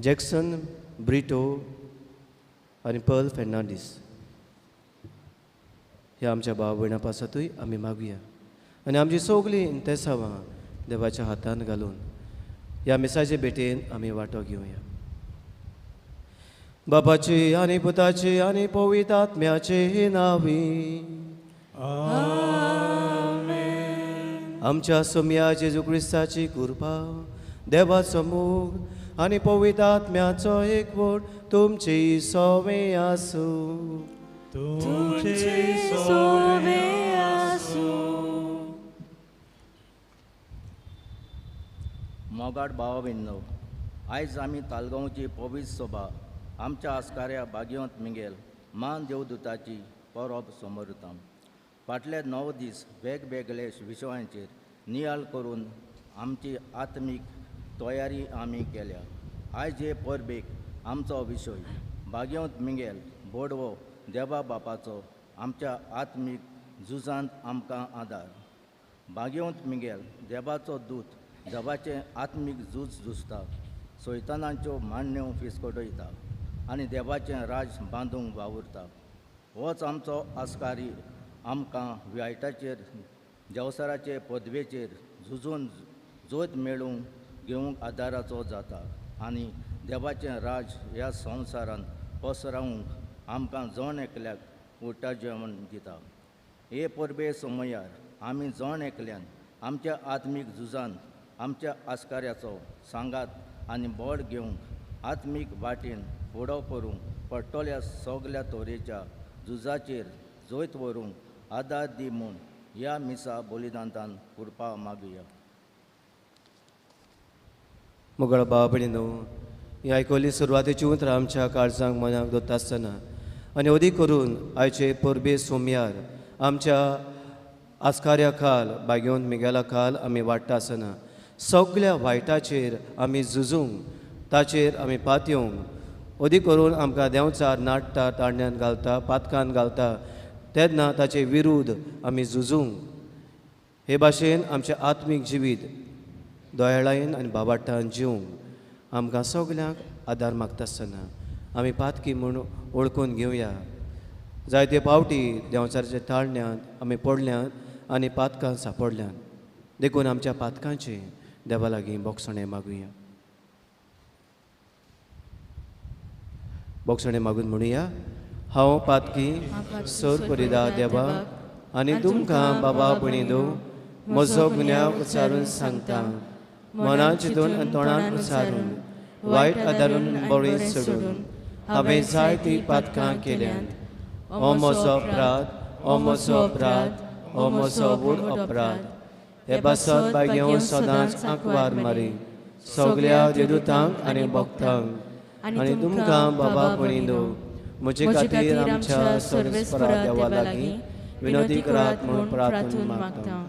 Jackson Brito आनी Pearl Fernandes ह्या आमच्या भाव भयणां पासतूय आमी मागुया आनी आमची सगळीं इंतेसांवां देवाच्या हातान घालून ह्या मिसाचे भेटेन आमी वांटो घेवया. बापाची आनी पुताची आनी पवित्र आत्म्याचे नांवी आमेन. आमच्या सोम्या जेजू क्रिस्ताची कृपा, देवाचो मोग आनी पवित्र आत्म्याचो एकवट तुमची सवे आसूं. तुमची सवे आसूं. मोगाड भावा भयणींनो, आयज आमी तालगांवची पवित्र सभा आमच्या आस्काऱ्या भाग्यवंत मिंगेल मान देवदूताची परब समोरता. फाटले 9 दीस वेगवेगळे विशयांचेर नियाळ करून आमची आत्मीक तयारी आमी केल्या. आयज हे परबेक आमचो विशय भाग्यवंत मिंगेल बोडवो देवा बापाचो आमच्या आत्मीक झुजांत आमकां आदार. भाग्यवंत मिंगेल देवाचो दूत देवाचें आत्मीक झूज झुजता, सैतानांच्यो मांडण्यो फिसकटयता आनी देवाचें राज बांदूंक वावुरता. होच आमचो आस्कारी आमकां वायटाचेर देवसराचे पदवेचेर झुजून जोत मेळूंक घेवंक आदाराचो जाता आनी देवाचें राज ह्या संवसारांत पसरावंक आमकां जण एकल्याक उटा जेवण दिता. हे परबे समयार आमी जण एकल्यान आमच्या आत्मीक झुजान आमच्या आस्काऱ्याचो सांगात आनी बळ घेवंक आत्मीक वाटेन फुडो करूंक पडटल्या सगल्या तरेच्या झुजाचेर जैत व्हरूंक आदार दी म्हूण ह्या मिसा बलिदांतान कृपा मागुया. मोगाळ भाव भयणींनो, ही आयकल्ली सुरवातेची उतरां आमच्या काळजांक मनाक दवरता आसतना आनी अदीक करून आयचे परबे सोमयार आमच्या आस्काऱ्या खाल भाग्यवंत मिगेला खाल आमी वाडटा आसतना सगल्या वायटाचेर आमी झुजूंक, ताचेर आमी पातयेवंक, अदीक करून आमकां देंवचार नाडटा, ताळण्यान घालता, पातकान घालता तेन्ना ताचे विरुद्ध आमी झुजूंक. हे भाशेन आमचें आत्मीक जिवीत दयाळायेन आनी बाबाटान जिवंक आमकां सगल्यांक आदार मागता आसतना आमी पातकी म्हूण वळखून घेवया. जायते पावटी देंवचाराच्या ताळण्यांत आमी पडल्यात आनी पातकां सापडल्यात, देखून आमच्या पातकांचें देवा लागीं बोगसणें मागुया. बोगसणें मागून म्हणुया, हांव पातकी सर परिदा देवा आनी तुमकां बाबा भयणींनो म्हजो गुन्यांव उच्चारून सांगता, मनान चिंतून आनी तोंडान उच्चारून वायट आदारून बळी सोडून हांवें जायतीं पातकां केल्यांत. हो म्हजो अपराध, हो म्हजो अपराध, हो म्हजो व्हड अपराध. हे पासत भाग्यवंत सदांच आंकवार मारी सगल्या देवदूतांक आनी भक्तांक आनी तुमकां बाबा भयणींनो म्हजे खातीर आमच्या सर्वेस्परा देवा लागीं विनोदी करात म्हूण प्रार्थना मागता.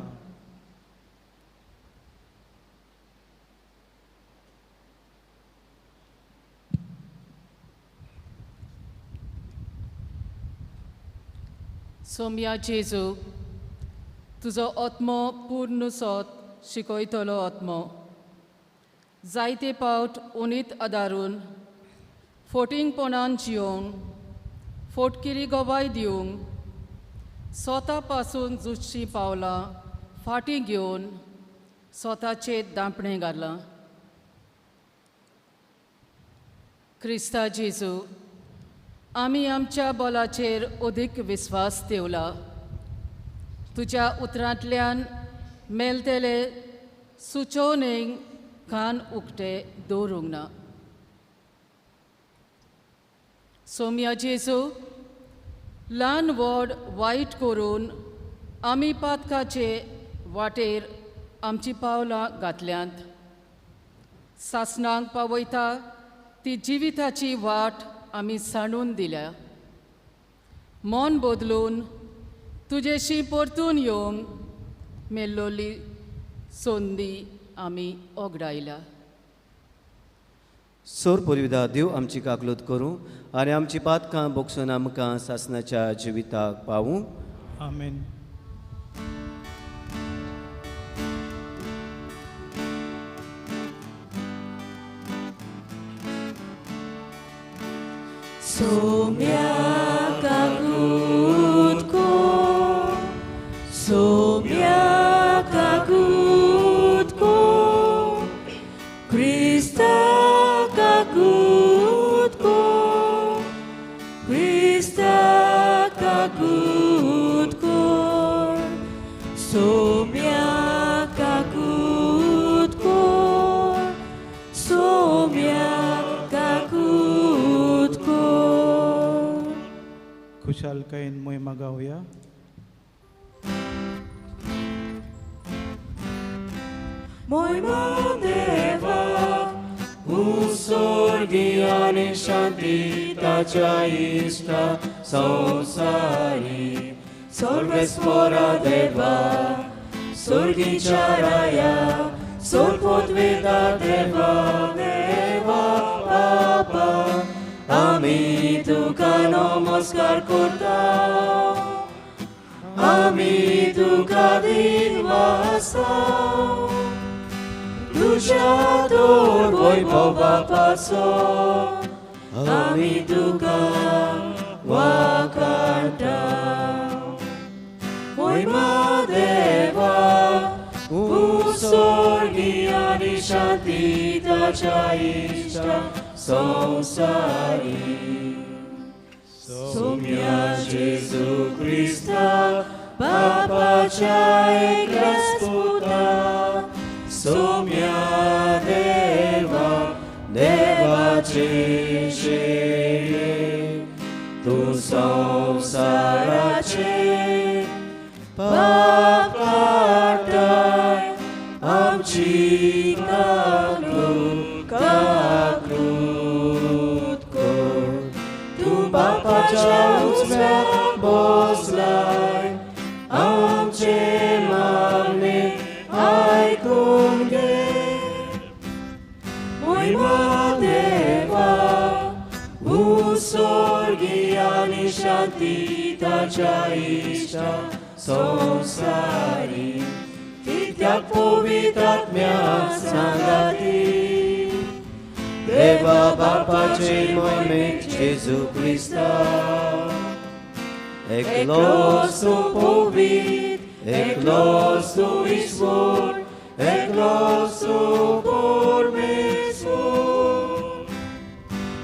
सोम्या जेजू, तुजो आत्मो पूर्ण सोत शिकयतलो आत्मो जायते पावट उनीत आदारून फोटिंगपणान जियोंक, फोटकिरी गवाय दिवंक, स्वता पासून झुजचीं पावलां फाटीं घेवन स्वताचेर दांपणें घालां. क्रिस्ता जेजू, आमी आमच्या बोलाचेर अदीक विस्वास देवला. तुज्या उतरांतल्यान मेळटले सुचोवणेक कान उक्ते दवरूंक ना. सोम्या जेजू, ल्हान व्हड वायट करून आमी पातकाचे वाटेर आमचीं पावलां घातल्यांत. सासणांक पावयता ती जिविताची वाट आमी सांडून दिल्या. मन बदलून तुजेशी परतून येवंक मेल्लोली संदी आमी ओगडायल्या. सोर पुरविदा देव आमची काकलूत करूं आनी आमची पातकां बोगसून आमकां सासणाच्या जिविताक पावूं. आमेन. सोम्या काकूत कोर, सोम्या काकूत कोर, क्रिस्ता काकूत कोर, क्रिस्ता काकूत कोर, सोम्या काकूत कोर, सोम्या काकूत कोर. खुशालकायेन मोय मागावया. मोय देवा उस्वर्गी आनी शांती ताच्या इश्टा संवसारी सर्वेस्वरा देवा स्वर्गीच्या राया सोलपोत वेदा देवा देवा बापा आमी तुका नमस्कार करता, आमी तुका दिनवासा, तुज्या तोर वैभवापासो आमी तुका वाखाणटा. मोय देवा उस्वर्गी आनी शांती ताच्या इश्टा संवसारी सोम्या जेजू क्रिस्ता बापाच्या एकल्याच पुता, सोम्या देवा देवाचे शेरे, तूं संवसाराचे पाप काडटाय, आमची काकूत काकूत कोर. तूं बापाच्या उजव्या बसलाय, आमचे मागणे आयकून घे. मोय देवा उस्वर्गी आनी शांती ताच्या इश्टा संवसारी कित्याक पवित्र आत्म्या सांगाती देवा बापाचे मोहिमे जेजू क्रिस्ता एकलोच तूं पवित्र, एकलोच तूं ईश्वर, एकलोच तूं परमेश्वर.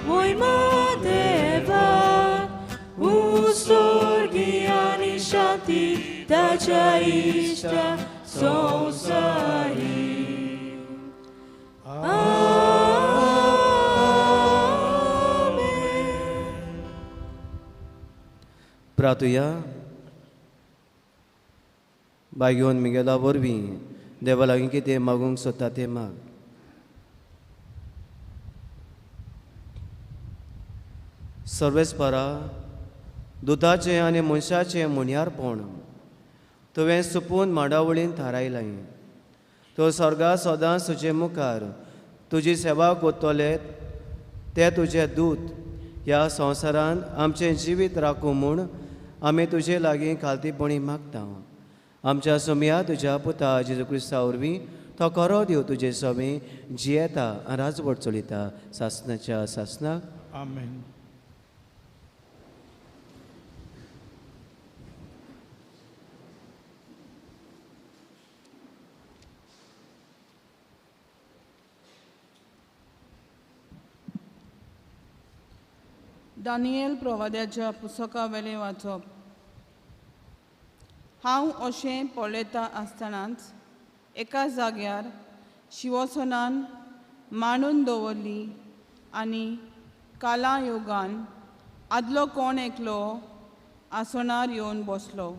मोय देवा उस्वर्गी आनी शांती ताच्या इश्टा संवसारी. आमेन. प्रातुया बायगोन मिगेला वरवीं देवा लागीं कितें मागूंक सोदता तें माग. सर्वेस्परा दुदाचें आनी मनशाचें मुन्यारपण तुवें सुपून मांडावळीन थारायलां. तो स्वर्गा सदांच तुजे मुखार तुजी सेवा करतले ते तुजे दूत ह्या संवसारान आमचें जिवीत राखूं म्हूण आमी तुजे लागीं खालतीपणी मागता. आमच्या सोमया तुज्या पुता जेजू क्रिस्ता वरवीं तो खरो देव तुजे सवे जियेता आनी राजवट चलयता सासनाच्या सासनाक. आमेन. दानियल प्रवाद्याच्या पुस्तकावेलें वाचप. हांव अशें पळयता आसतनाच एका जाग्यार शिवसनान मांडून दवरली आनी काला योगान आदलो कोण एकलो आसणार येवन बसलो.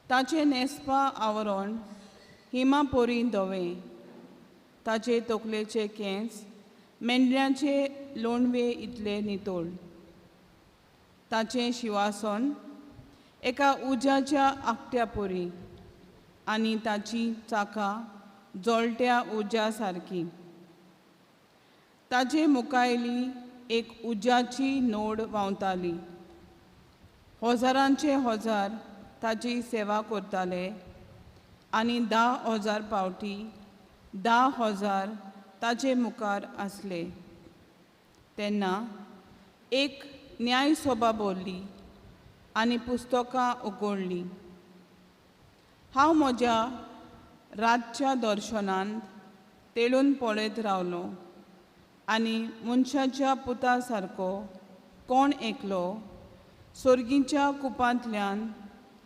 ताचें न्हेसपा आवरण हिमा परी धवें, ताचे तकलेचे केंस मेंढऱ्यांचे लोणवे इतले नितळ, ताचें शिवासन एका उज्याच्या आकट्या परी आनी ताची चाकां जळट्या उज्या सारकी. ताचे मुखायली एक उज्याची नोड व्हांवताली. हजारांचे हजार ताची सेवा करताले आनी 10,000 पावटी 10,000 ताचे मुखार आसले. तेन्ना एक न्यायसभा भरली आनी पुस्तकां उगडलीं. हांव म्हज्या रातच्या दर्शनांत तेळून पळयत रावलो आनी मनशाच्या पुता सारको कोण एकलो सोर्गीच्या कुपांतल्यान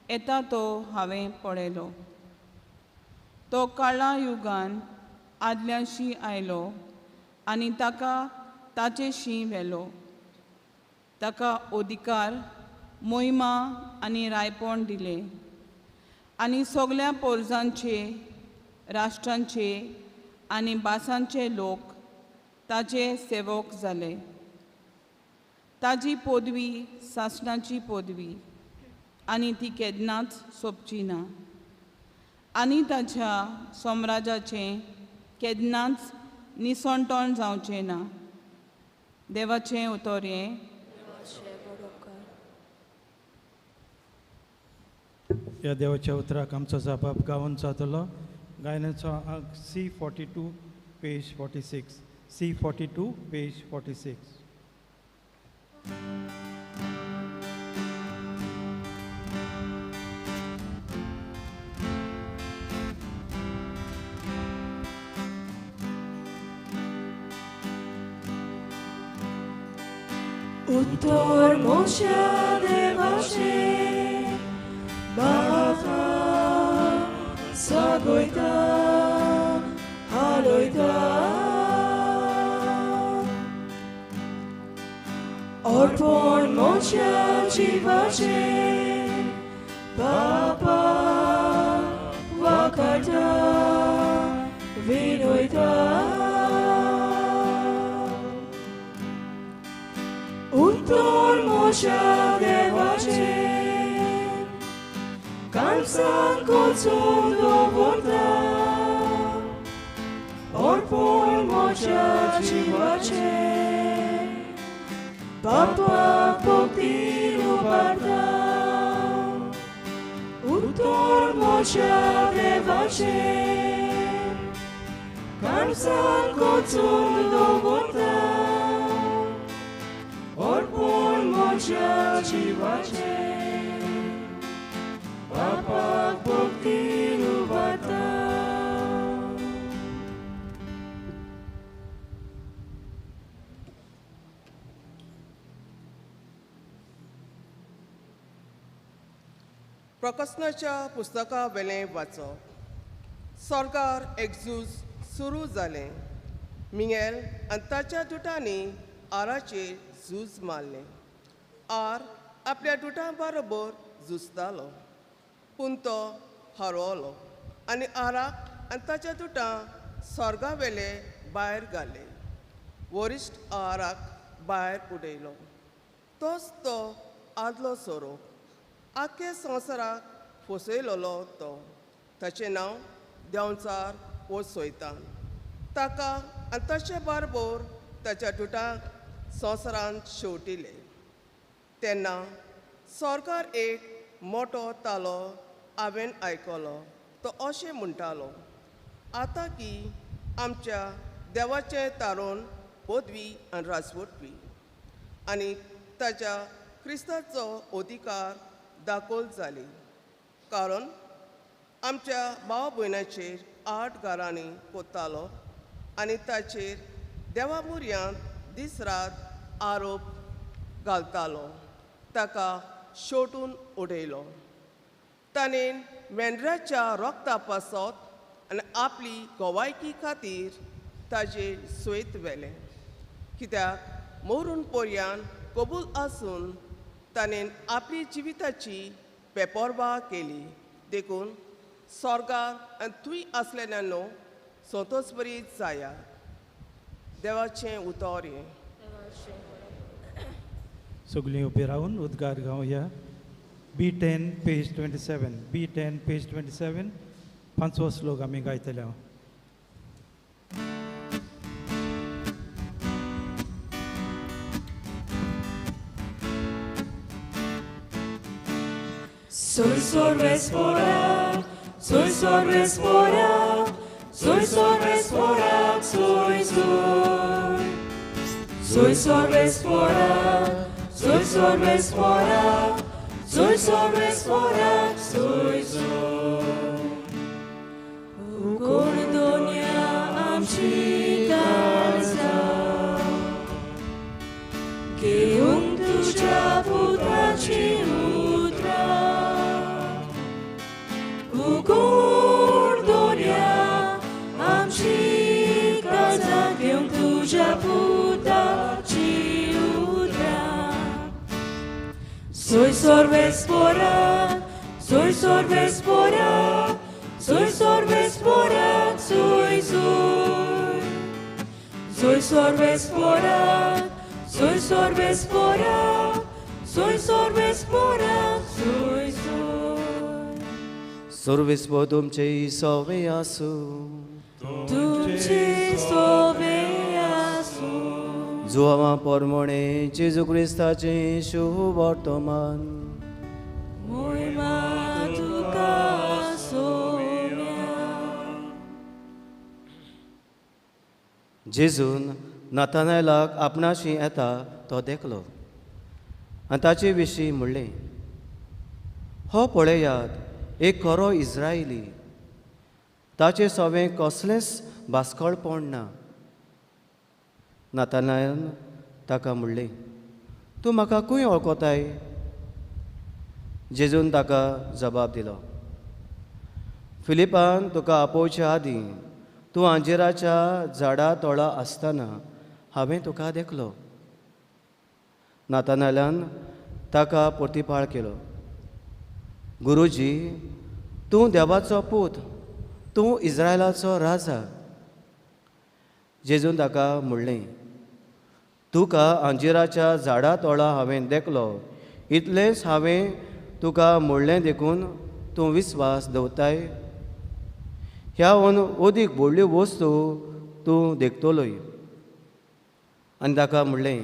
येता तो हांवें पळयलो. तो काळा युगान आदल्याशी आयलो आनी ताका ताचेशी व्हेलो. ताका अधिकार, मोहिमा आनी रायपण दिलें आनी सगळ्या पोरजांचे, राष्ट्रांचे आनी भासांचे लोक ताचे सेवक जाले. ताजी पदवी सासणाची पदवी आनी ती केन्नाच सोंपची ना आनी ताच्या साम्राज्याचें केन्नाच निसणटण जावचें ना. देवाचें उतर हें. ह्या देवाच्या उतराक आमचो जाबाब गावन जातलो. गायनाचो आंक C42 page 46, C42 page 46. उत्तर मोशा देवाचें बाबा सागयता हालयता, अर्पण मोशा जिवाचें बाबा वाकाटा विनयता. उत्तर मोशा देवाचें काळजांत कोचून दवरता, अर्पण म्हज्या जिवाचें बापाक भक्तीन उबारता. उत्तर म्हज्या देवाचें काळजांत कोचून दवरता, अर्पण म्हज्या जिवाचें बापाक भक्तीन उबारता. प्रकसनाच्या पुस्तका वेलें वाचप. सरकार एक झूज सुरू जालें. मिंगेल आनी ताच्या दुटांनी आराचेर झूज मारलें. आर आपल्या दुटां बरोबर झुजतालो पूण तो हरवलो आनी आराक आनी ताच्या दुटां स्वर्गा वेले भायर घाले. वरिश्ठ आराक भायर उडयलो. तोच तो आदलो सोरोप, आख्खे संवसाराक फसयलोलो तो. ताचें नांव देंवचार वो सोयतान. ताका आनी ताचे बरोबर ताच्या दुटांक संवसारांत शेवटिले. तेन्ना सरकार एक मोटो तालो हांवें आयकलो. तो अशें म्हणटालो, आतां की आमच्या देवाचें तारून पदवी आनी राजवटवी आनी ताच्या क्रिस्ताचो अधिकार दाखोल जाली. कारण आमच्या भाव भयणाचेर 8 घरांनी कोत्तालो आनी ताचेर देवा मुर्यांत दीस रात आरोप घालतालो. ताका शेवटून उडयलो. ताणें मेंढराच्या रोगता पासत आनी आपली गवायकी खातीर ताजेर स्वेत व्हेलें. कित्याक मोरून पोरयान कबूल आसून ताणें आपली जिविताची बेपर्वा केली. देखून स्वर्गार आनी थंय आसलेल्यानो संतोषभरीत जाया. देवाचें उतर हें. सगळीं उबी रावन उद्गार गावया. B10 page 27, B10 page 27. पांचवो श्लोक आमी गायतले. Soy sorrespora, soy sorrespora, soy sorrespora, soy soy. सोय सोर्वेस पोराक, सोय सोर्वेस पोराक, सोय सोर्वेस पोराक, सोय सोय. उगोड दोन्या आमची काळजां, घेवंक तुज्या पुताची उतरां. उगोड दोन्या आमची काळजां, घेवंक तुज्या पुताची उतरां. सोय सोर्वेस पोराक, सोय सोर्वेस पोराक, सोय सोर्वेस पोराक, सोय सोय. सोय सोर्वेस पोराक, सोय सोर्वेस पोराक, सोय सोर्वेस पोराक, सोय सोय. सोर्वेस तुमचे सोवे आसूं, तुमचे सोवे आसूं. जुआवा पोरमोणे जेजू क्रिस्ताचें शुवर्तमान. मोहिमा तुका सोम्या. जेजून नाथानायलाक आपणाशी येता तो देखलो आनी ताचे विशीं म्हणलें, हो पळयात एक खरो इस्रायली, ताचे सवें कसलेंच बास्कळपण ना. नाथानायलान ताका म्हणलें, तूं म्हाका खंय वळखताय? जेजून ताका जबाब दिलो, फिलिपान तुका आपोवचे आदीं तूं अंजिराच्या झाडा तोळा आसतना हांवें तुका देखलो. नाथानायलान ताका प्रतिपाळ केलो, गुरुजी, तूं देवाचो पूत, तूं इस्रायलाचो राजा. जेजून ताका म्हणलें, तुका अंजिराच्या झाडा तोळा हांवें देखलो, इतलेंच हांवें तुका म्हणलें देखून तूं विस्वास दवरताय? ह्या अदीक व्हडल्यो वस्तू तूं देखतलोय. आनी ताका म्हणलें,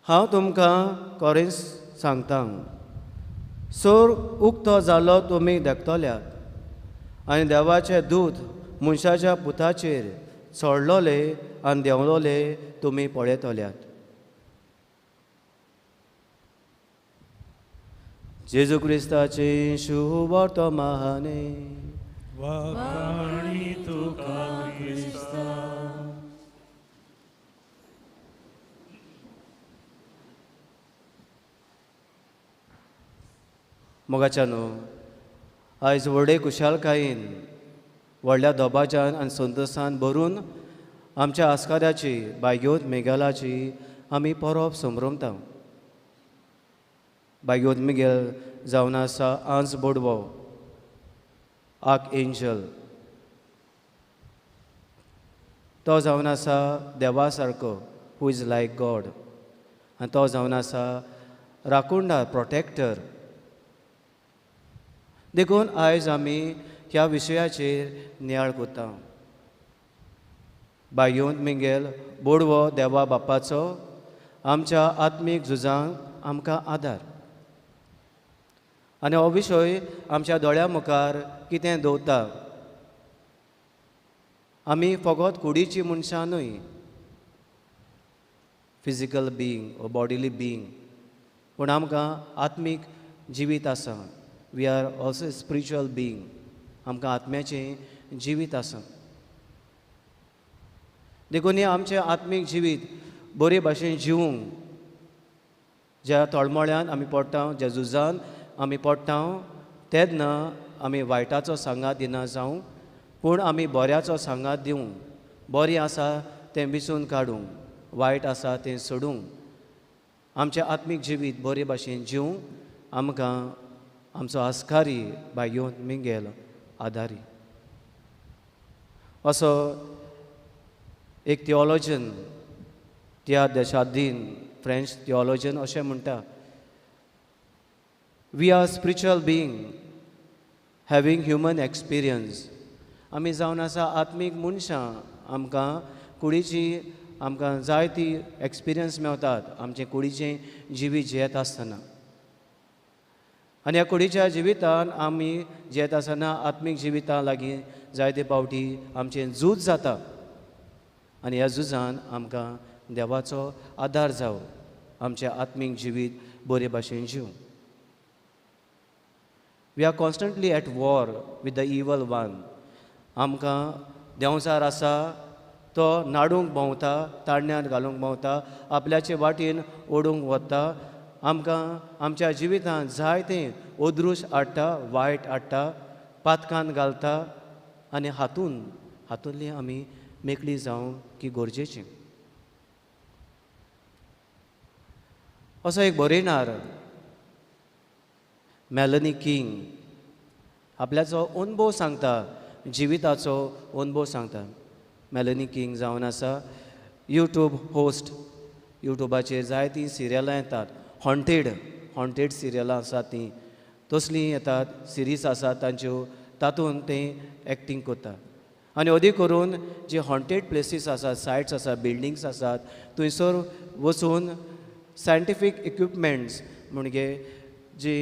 हांव तुमकां खरेंच सांगता, सोर उक्तो जालो तुमी देखतल्यात आनी देवाचे दूत मनशाच्या पुताचेर चडलोले आनी देंवलोले तुमी पळयतल्यात. जेजू क्रिस्ताचें शुवर्तमाने. वाखाणी तुका क्रिस्ता. मोगाच्यानो, आयज व्हडे खुशालकायेन, व्हडल्या दबाज्यान आनी संतोशान भरून आमच्या आस्काराची बायगोत मेघालाची आमी परब संभ्रमता. बायगोत मिगेल जावन आसा आंज बोडवो, आर्क एंजल, तो जावन आसा देवा सारको, who is like God, आनी तो जावन आसा राखणदार, प्रोटेक्टर. देखून आयज आमी ह्या विशयाचेर नियाळ करता. बायोंत मिंगेल बोडवो देवा बापाचो आमच्या आत्मीक झुजांक आमकां आदार, आनी हो विशय आमच्या दोळ्या मुखार कितें दवरता. आमी फकत कुडीची मनशां न्हय, फिजिकल बिईंग ओ बॉडीली बिईंग, पूण आमकां आत्मीक जिवीत आसा. We are also spiritual being. आमकां आत्म्याचें जिवीत आसा. देखून हें आमचें आत्मीक जिवीत बरे भाशेन जिवूंक, ज्या तळमळ्यान आमी पडटा, ज्या झुजान आमी पडटा, तेन्ना आमी वायटाचो सांगात दिना जावं, पूण आमी बऱ्याचो सांगात दिवंक, बरें आसा तें विचून काडूंक, वायट आसा तें सोडूंक, आमचें आत्मीक जिवीत बरे भाशेन जिवूंक आमकां आमचो आस्कारी बायोन मिंगेल आदारी. असो एक थियोलॉजन, त्या देशादीन फ्रेंच थियोलॉजन अशें म्हणटा, we are spiritual being having human experience. आमी जावन आसा आत्मीक मनशां, आमकां कुडीची आमकां जायती एक्सपिरियन्स मेवतात आमचे कुडीचें जिवीत जियेत आसतना. आनी ह्या कुडीच्या जिवितान आमी जियेत आसतना आत्मीक जिविता लागीं जायते फावटी आमचें झूज जाता आनी ह्या झुजान आमकां देवाचो आदार जावं, आमचें आत्मीक जिवीत बरे भाशेन जिवं. We are constantly at war with the evil one. आमकां देंवचार आसा तो नाडूंक भोंवता, ताडण्यांत घालूंक भोंवता, आपल्याचे वाटेन ओडूंक वता, आमकां आमच्या जिवितांत जायतें अदृश्ट हाडटा, वायट हाडटा, पातकान घालता आनी हातूंतली आमी मेकळी जावंक की गरजेची. असो एक बरयणार मेलनी किंग आपल्याचो अणभव सांगता, जिविताचो अणभव सांगता. मेलनी किंग जावन आसा यूट्यूब होस्ट. यूट्यूबाचेर जायतीं सिरियलां येतात, हॉन्टेड सिरियलां आसात तीं, तसलीं येतात, सिरीज आसात तांच्यो, तातूंत तें एक्टींग करता. आनी अदीक करून जे हॉन्टेड प्लेसीस आसात, सायट्स आसात, बिल्डींग्स आसात, थंयसर वचून सायंटिफीक इक्विपमेंट्स म्हणजे जी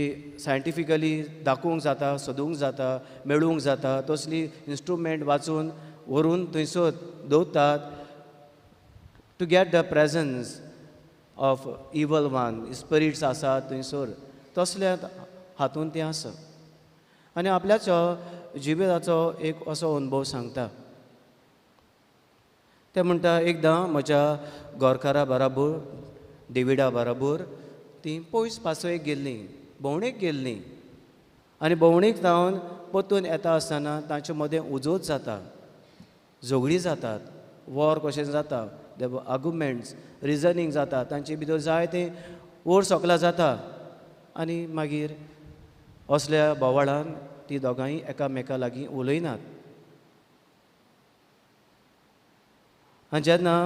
सायंटिफिकली दाखोवंक जाता, सोदूंक जाता, मेळूंक जाता तसली इन्स्ट्रुमेंट वाचून व्हरून थंयसर दवरतात to get the presence of evil one, spirits आसात थंयसर, तसल्या हातून तें आसा. आनी आपल्याचो जिविताचो एक असो अणभव सांगता. ते म्हणटा, एकदां म्हज्या गोरकारा बराबर, डेविडा बराबर तीं पयस पासयेक गेल्लीं, भोंवणेक गेल्लीं. आनी भोंवणेक जावन परतून येता आसतना तांचे मदें उजोच जाता, झगडीं जातात, वॉर कशें जाता, आर्ग्युमेंट्स, रिजनींग जाता, तांचे भितर जायतें वयर सकला जाता. आनी मागीर असल्या बोवाळान ती दोगांय एकामेका लागीं उलयनात. आनी जेन्ना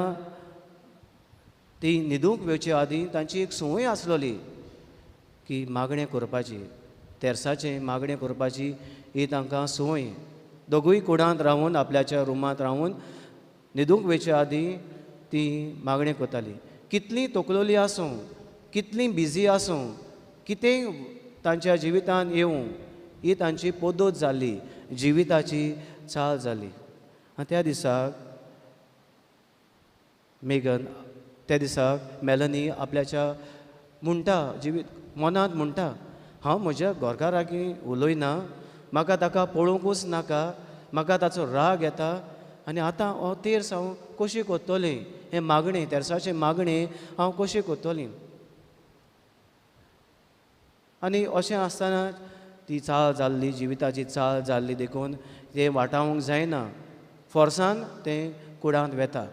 ती न्हिदूंक वेचे आदीं तांची एक संवय आसलोली की मागणें करपाची, तेर्साचें मागणें करपाची ही तांकां संवय. दोगूय कुडांत रावून, आपल्याच्या रुमांत रावून न्हिदूंक वेचे आदीं ती मागणें करताली. कितलीं तोकलोली आसूं, कितलीं बिजी आसूं, कितेंय तांच्या जिवितांत येवं, ही तांची पद्दत जाल्ली, जिविताची चाल जाली. आनी त्या दिसाक मेगन, त्या दिसाक मेलनी आपल्याच्या म्हणटा, जिवीत मनांत म्हणटा, हांव म्हज्या घरकाराकी उलयना, म्हाका ताका पळोवंकूच नाका, म्हाका ताचो राग येता आनी आतां हो तेर्स हांव कशी करतलें, हें मागणें, तेर्साचें मागणें हांव कशें करतलें. आनी अशें आसतना ती चाल जाल्ली, जिविताची चाल जाल्ली देखून तें वाटावंक जायना, फोर्सान तें कुडांत वेता.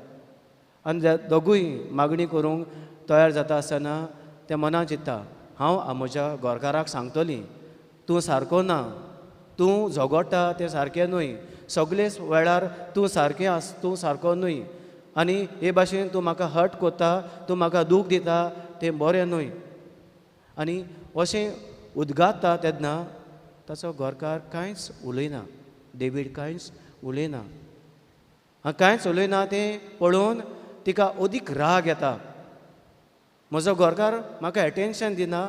आनी दोगूय मागणी करूंक तयार जाता आसतना तें मनां चिंत्ता, हांव म्हज्या घरकाराक सांगतली, तूं सारको ना, तूं झगडटा तें सारकें न्हय, सगळे वेळार तूं सारकें आस, तूं सारको न्हय, आनी हे भाशेन तूं म्हाका हर्ट करता, तूं म्हाका दूख दिता, तें बरें न्हय. आनी अशें उद्गाता तेन्ना ताचो घरकार कांयच उलयना, डेवीड कांयच उलयना. कांयच उलयना तें पळोवन तिका अदीक राग येता. म्हजो घरकार म्हाका एटेन्शन दिना,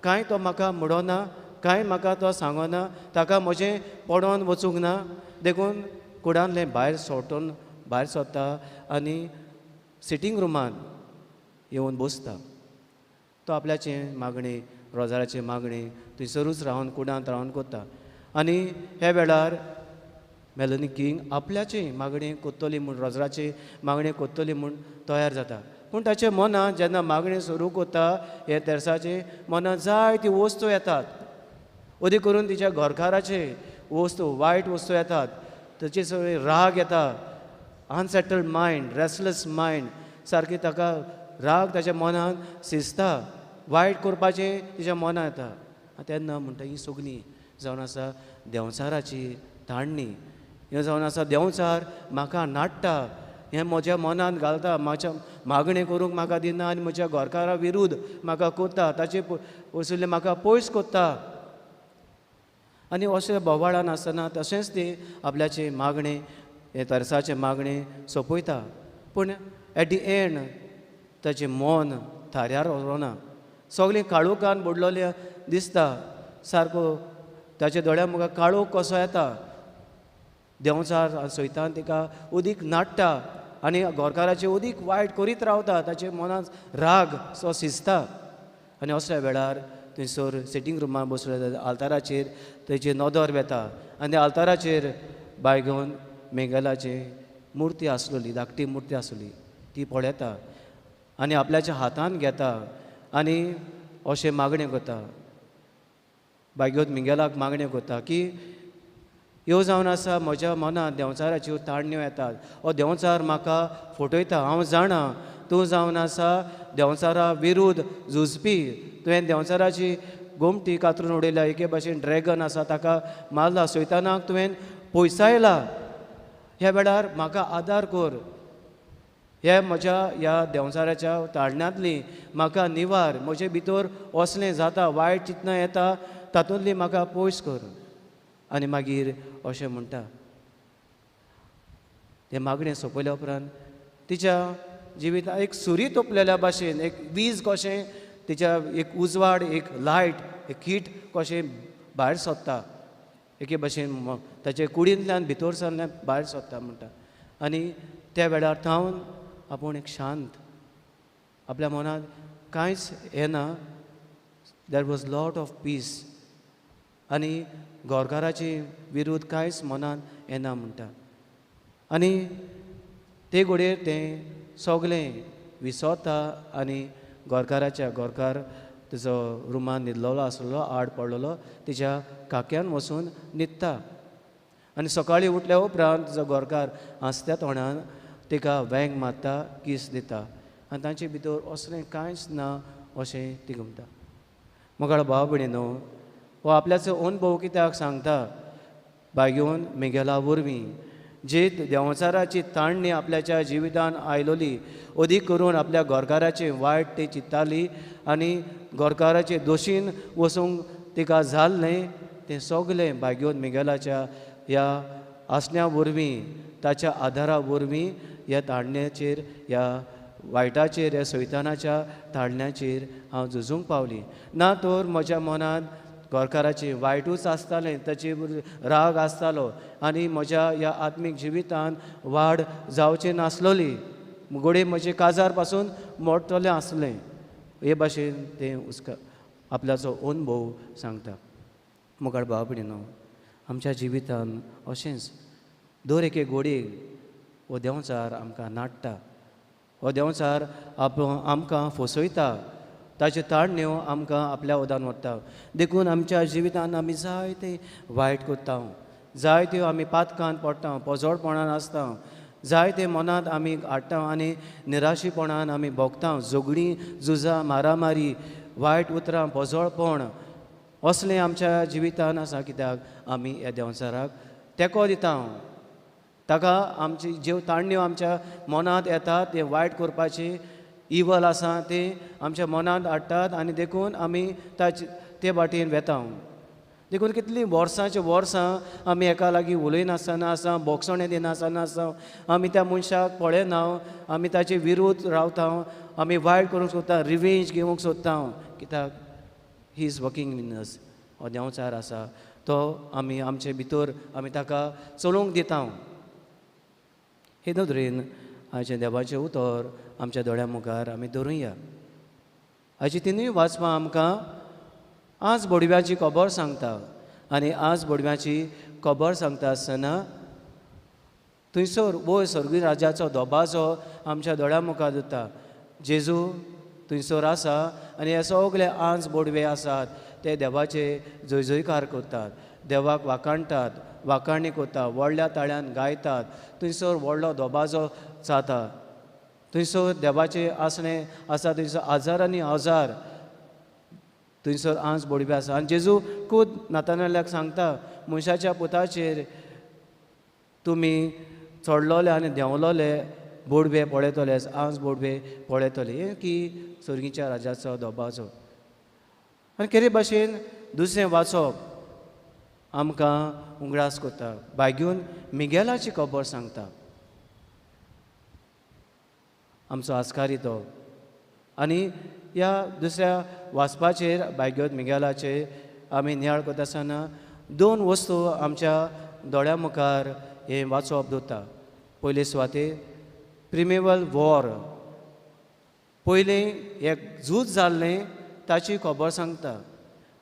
कांय तो म्हाका म्हणना, कांय म्हाका तो सांगना, ताका म्हजें पडोन वचूंक ना, देखून कुडांतलें भायर सोटून भायर सरता आनी सिटींग रुमांत येवन बसता. तो आपल्याचें मागणें, रोजाराचें मागणें थंयसरूच रावन कुडांत रावन करता. आनी ह्या वेळार मेलनी किंग आपल्याचें मागणें करतली म्हूण, रोजराचें मागणें करतली म्हूण तयार जाता. पूण ताच्या मनांत जेन्ना मागणें सुरू करता, हे तेर्साचें मनांत जायती वस्तू येतात, अदीक करून तिच्या घरकाराचे वस्तू, वायट वस्तू येतात, ताचे सगळे राग येता, अनसेटल्ड मायंड, रेस्टलेस मायंड, सारकी ताका राग ताच्या मनांत शिजता, वायट करपाचें तिच्या मनांत येता. तेन्ना म्हणटा ही सगळीं जावन आसा देंवचाराची ताणणी, हें जावन आसा देंवचार म्हाका नाडटा, हें म्हज्या मनांत घालता, म्हाज्या मागणें करूंक म्हाका दिना आनी म्हज्या घरकारा विरुद्ध म्हाका करता, ताचे वसुल्लें म्हाका पयस करता. आनी अशें बोवाळान आसतना तशेंच ती आपल्याचें मागणें, हें तरसाचें मागणें सोंपयता. पूण एट the and ताचें मन थाऱ्यार उरना, सगळें काळोखान बुडलोलें दिसता, सारको ताच्या दोळ्या मुखार काळोख कसो येता. देंवचार सैतान तिका उदीक नाडटा, आनी घरकाराचे अदीक वायट करीत रावता, ताचे मनांत राग सो शिजता. आनी असल्या वेळार थंयसर सिटींग रुमान बसले आल्ताराचेर तेची नदर वेता आनी आल्ताराचेर बायगोन मेंगेलाची मुर्ती आसलेली, धाकटी मुर्ती आसली, ती पळयता आनी आपल्याच्या हातान घेता आनी अशें मागणें करता, बायगोन मिंगेलाक मागणें करता की ह्यो जावन आसा म्हज्या मनांत देंवचाराच्यो ताळण्यो येतात, हो देंवचार म्हाका फटयता, हांव जाणा तूं जावन आसा देंवचारा विरुद्ध झुजपी, तुवें देंवचाराची गोमटी कातरून उडयल्या, एके भाशेन ड्रॅगन आसा ताका मारला, सैतानाक तुवें पयसायला, ह्या वेळार म्हाका आदार कर, हे म्हज्या ह्या देंवचाराच्या ताळण्यांतली म्हाका निवार, म्हजे भितर असलें जाता वायट चिंतनां येता तातूंतली म्हाका पयस कर. आनी मागीर अशें म्हणटा. तें मागणें सोंपयल्या उपरांत तिच्या जिवितांत एक सुरी तोपलेल्या भाशेन एक वीज कशें तिच्या एक उजवाड, एक लायट, एक हीट कशें भायर सोदता, एके भाशेन ताचे कुडींतल्यान भितर सरल्यान भायर सोदता म्हणटा. आनी त्या वेळार थावन आपूण एक शांत, आपल्या मनांत कांयच येना, there was lot of peace, आनी घरकाराचे विरुद्ध कांयच मनांत येना म्हणटा. आनी ते घडयेर तें सगळें विसरता आनी घरकाराच्या घरकार तिजो रुमान न्हिदलेलो आसलेलो, आड पडलेलो, तिच्या काक्यान वचून न्हिदता. आनी सकाळीं उठल्या उपरांत तिजो घरकार हांसत्या तोंडान तिका वेंग मारता, कीस दिता आनी तांचे भितर असलें कांयच ना अशें ती म्हणटा. मोगाळ भाव भयणीनो, हो आपल्याचो अनुभव कित्याक सांगता, बायगेवन मिगेला वरवीं जी देंवचाराची ताळणी आपल्याच्या जिवितान आयलोली, अदीक करून आपल्या घरकाराचे वायट ती चिंत्ताली आनी घरकाराचे दोशीन वचूंक तिका जाल्लें तें सगलें बायगेवन मिगेलाच्या ह्या आसण्या वरवीं, ताच्या आदारा वरवीं ह्या ताळण्याचेर, ह्या वायटाचेर, ह्या सैतानाच्या ताळण्याचेर हांव झुजूंक पावली. ना तर म्हज्या मनांत घरकाराचें वायटूच आसतालें, ताचे राग आसतालो आनी म्हज्या ह्या आत्मीक जिवितान वाड जावची नासलोली, घडये म्हजें काजार पासून मोडटलें आसलें. हे भाशेन तें उस्का आपल्याचो अनुभव सांगता. मुखार भाव भयणीनो, आमच्या जिवितान अशेंच दर एके घडयेक हो देंवचार आमकां नाडटा, हो देंवचार आमकां फसयता, ताच्यो ताळण्यो आमकां आपल्या वदान व्हरता. देखून आमच्या जिवितान आमी जायते वायट करता, जायत्यो आमी पातकान पडटा, पोजोडपणान आसता, जायते मनांत आमी हाडटा आनी निराशीपणान आमी भोगता, झगडीं, झुजां, मारामारी, वायट उतरां, पोजोडपण असलें आमच्या जिवितान आसा. कित्याक आमी ह्या देंवचाराक तेंको दिता, ताका आमची ज्यो ताळण्यो आमच्या मनांत येतात तें वायट करपाची इवल आसा तें आमच्या मनांत हाडटात आनी देखून आमी ताचे ते वाटेन वेता. देखून कितलीं वर्सांची वर्सां आमी एका लागीं उलयनासतना आसा, बोगसणें दिनासतना आसा, आमी त्या मनशाक पळयना, आमी ताचे विरुद्ध रावता, आमी वायट करूंक सोदता, रिवेंज घेवंक सोदता. कित्याक he is working in us, हो देंवचार आसा तो आमी आमचे भितर आमी ताका चलोवंक दिता. हे नदरेन आयचें देवाचें उतर आमच्या दोळ्या मुखार आमी धरुया. हाची तिनूय वाचपां आमकां आज बोडव्याची खबर सांगता आनी आज बोडव्याची खबर सांगता आसतना थंयसर वयर स्वर्गीय राजाचो दबाजो आमच्या दोळ्या मुखार दिता. जेजू थंयसर आसा आनी हे सगळे आज बोडवे आसात ते देवाचे जय जयकार करतात, देवाक वाखाणटात, वाखाणी करता, व्हडल्या ताळ्यान गायतात. थंयसर व्हडलो दबाजो जाता, थंयसर देवाचें आसणें आसा, थंयसर हजारांनी हजार थंयसर आंस बोडवे आसा. आनी जेजू खूद नातानाल्याक सांगता, मनशाच्या पुताचेर तुमी चडलोले आनी देंवलोले बोडवे पळयतले, आंस बोडवे पळयतले, हें की सर्गीच्या राजाचो दबाजो. आनी केरे भाशेन दुसरें वाचप आमकां उगडास करता, बायगून मिगेलाची खबर सांगता, आमचो आस्कारी तो. आनी ह्या दुसऱ्या वाचपाचेर बायगोत मिगेलाचे आमी नियाळ करता आसतना दोन वस्तू आमच्या दोळ्या मुखार हें वाचप दवरता. पयले सुवातेर प्रिमेवल वॉर, पयलीं एक झूज जाल्लें ताची खबर सांगता.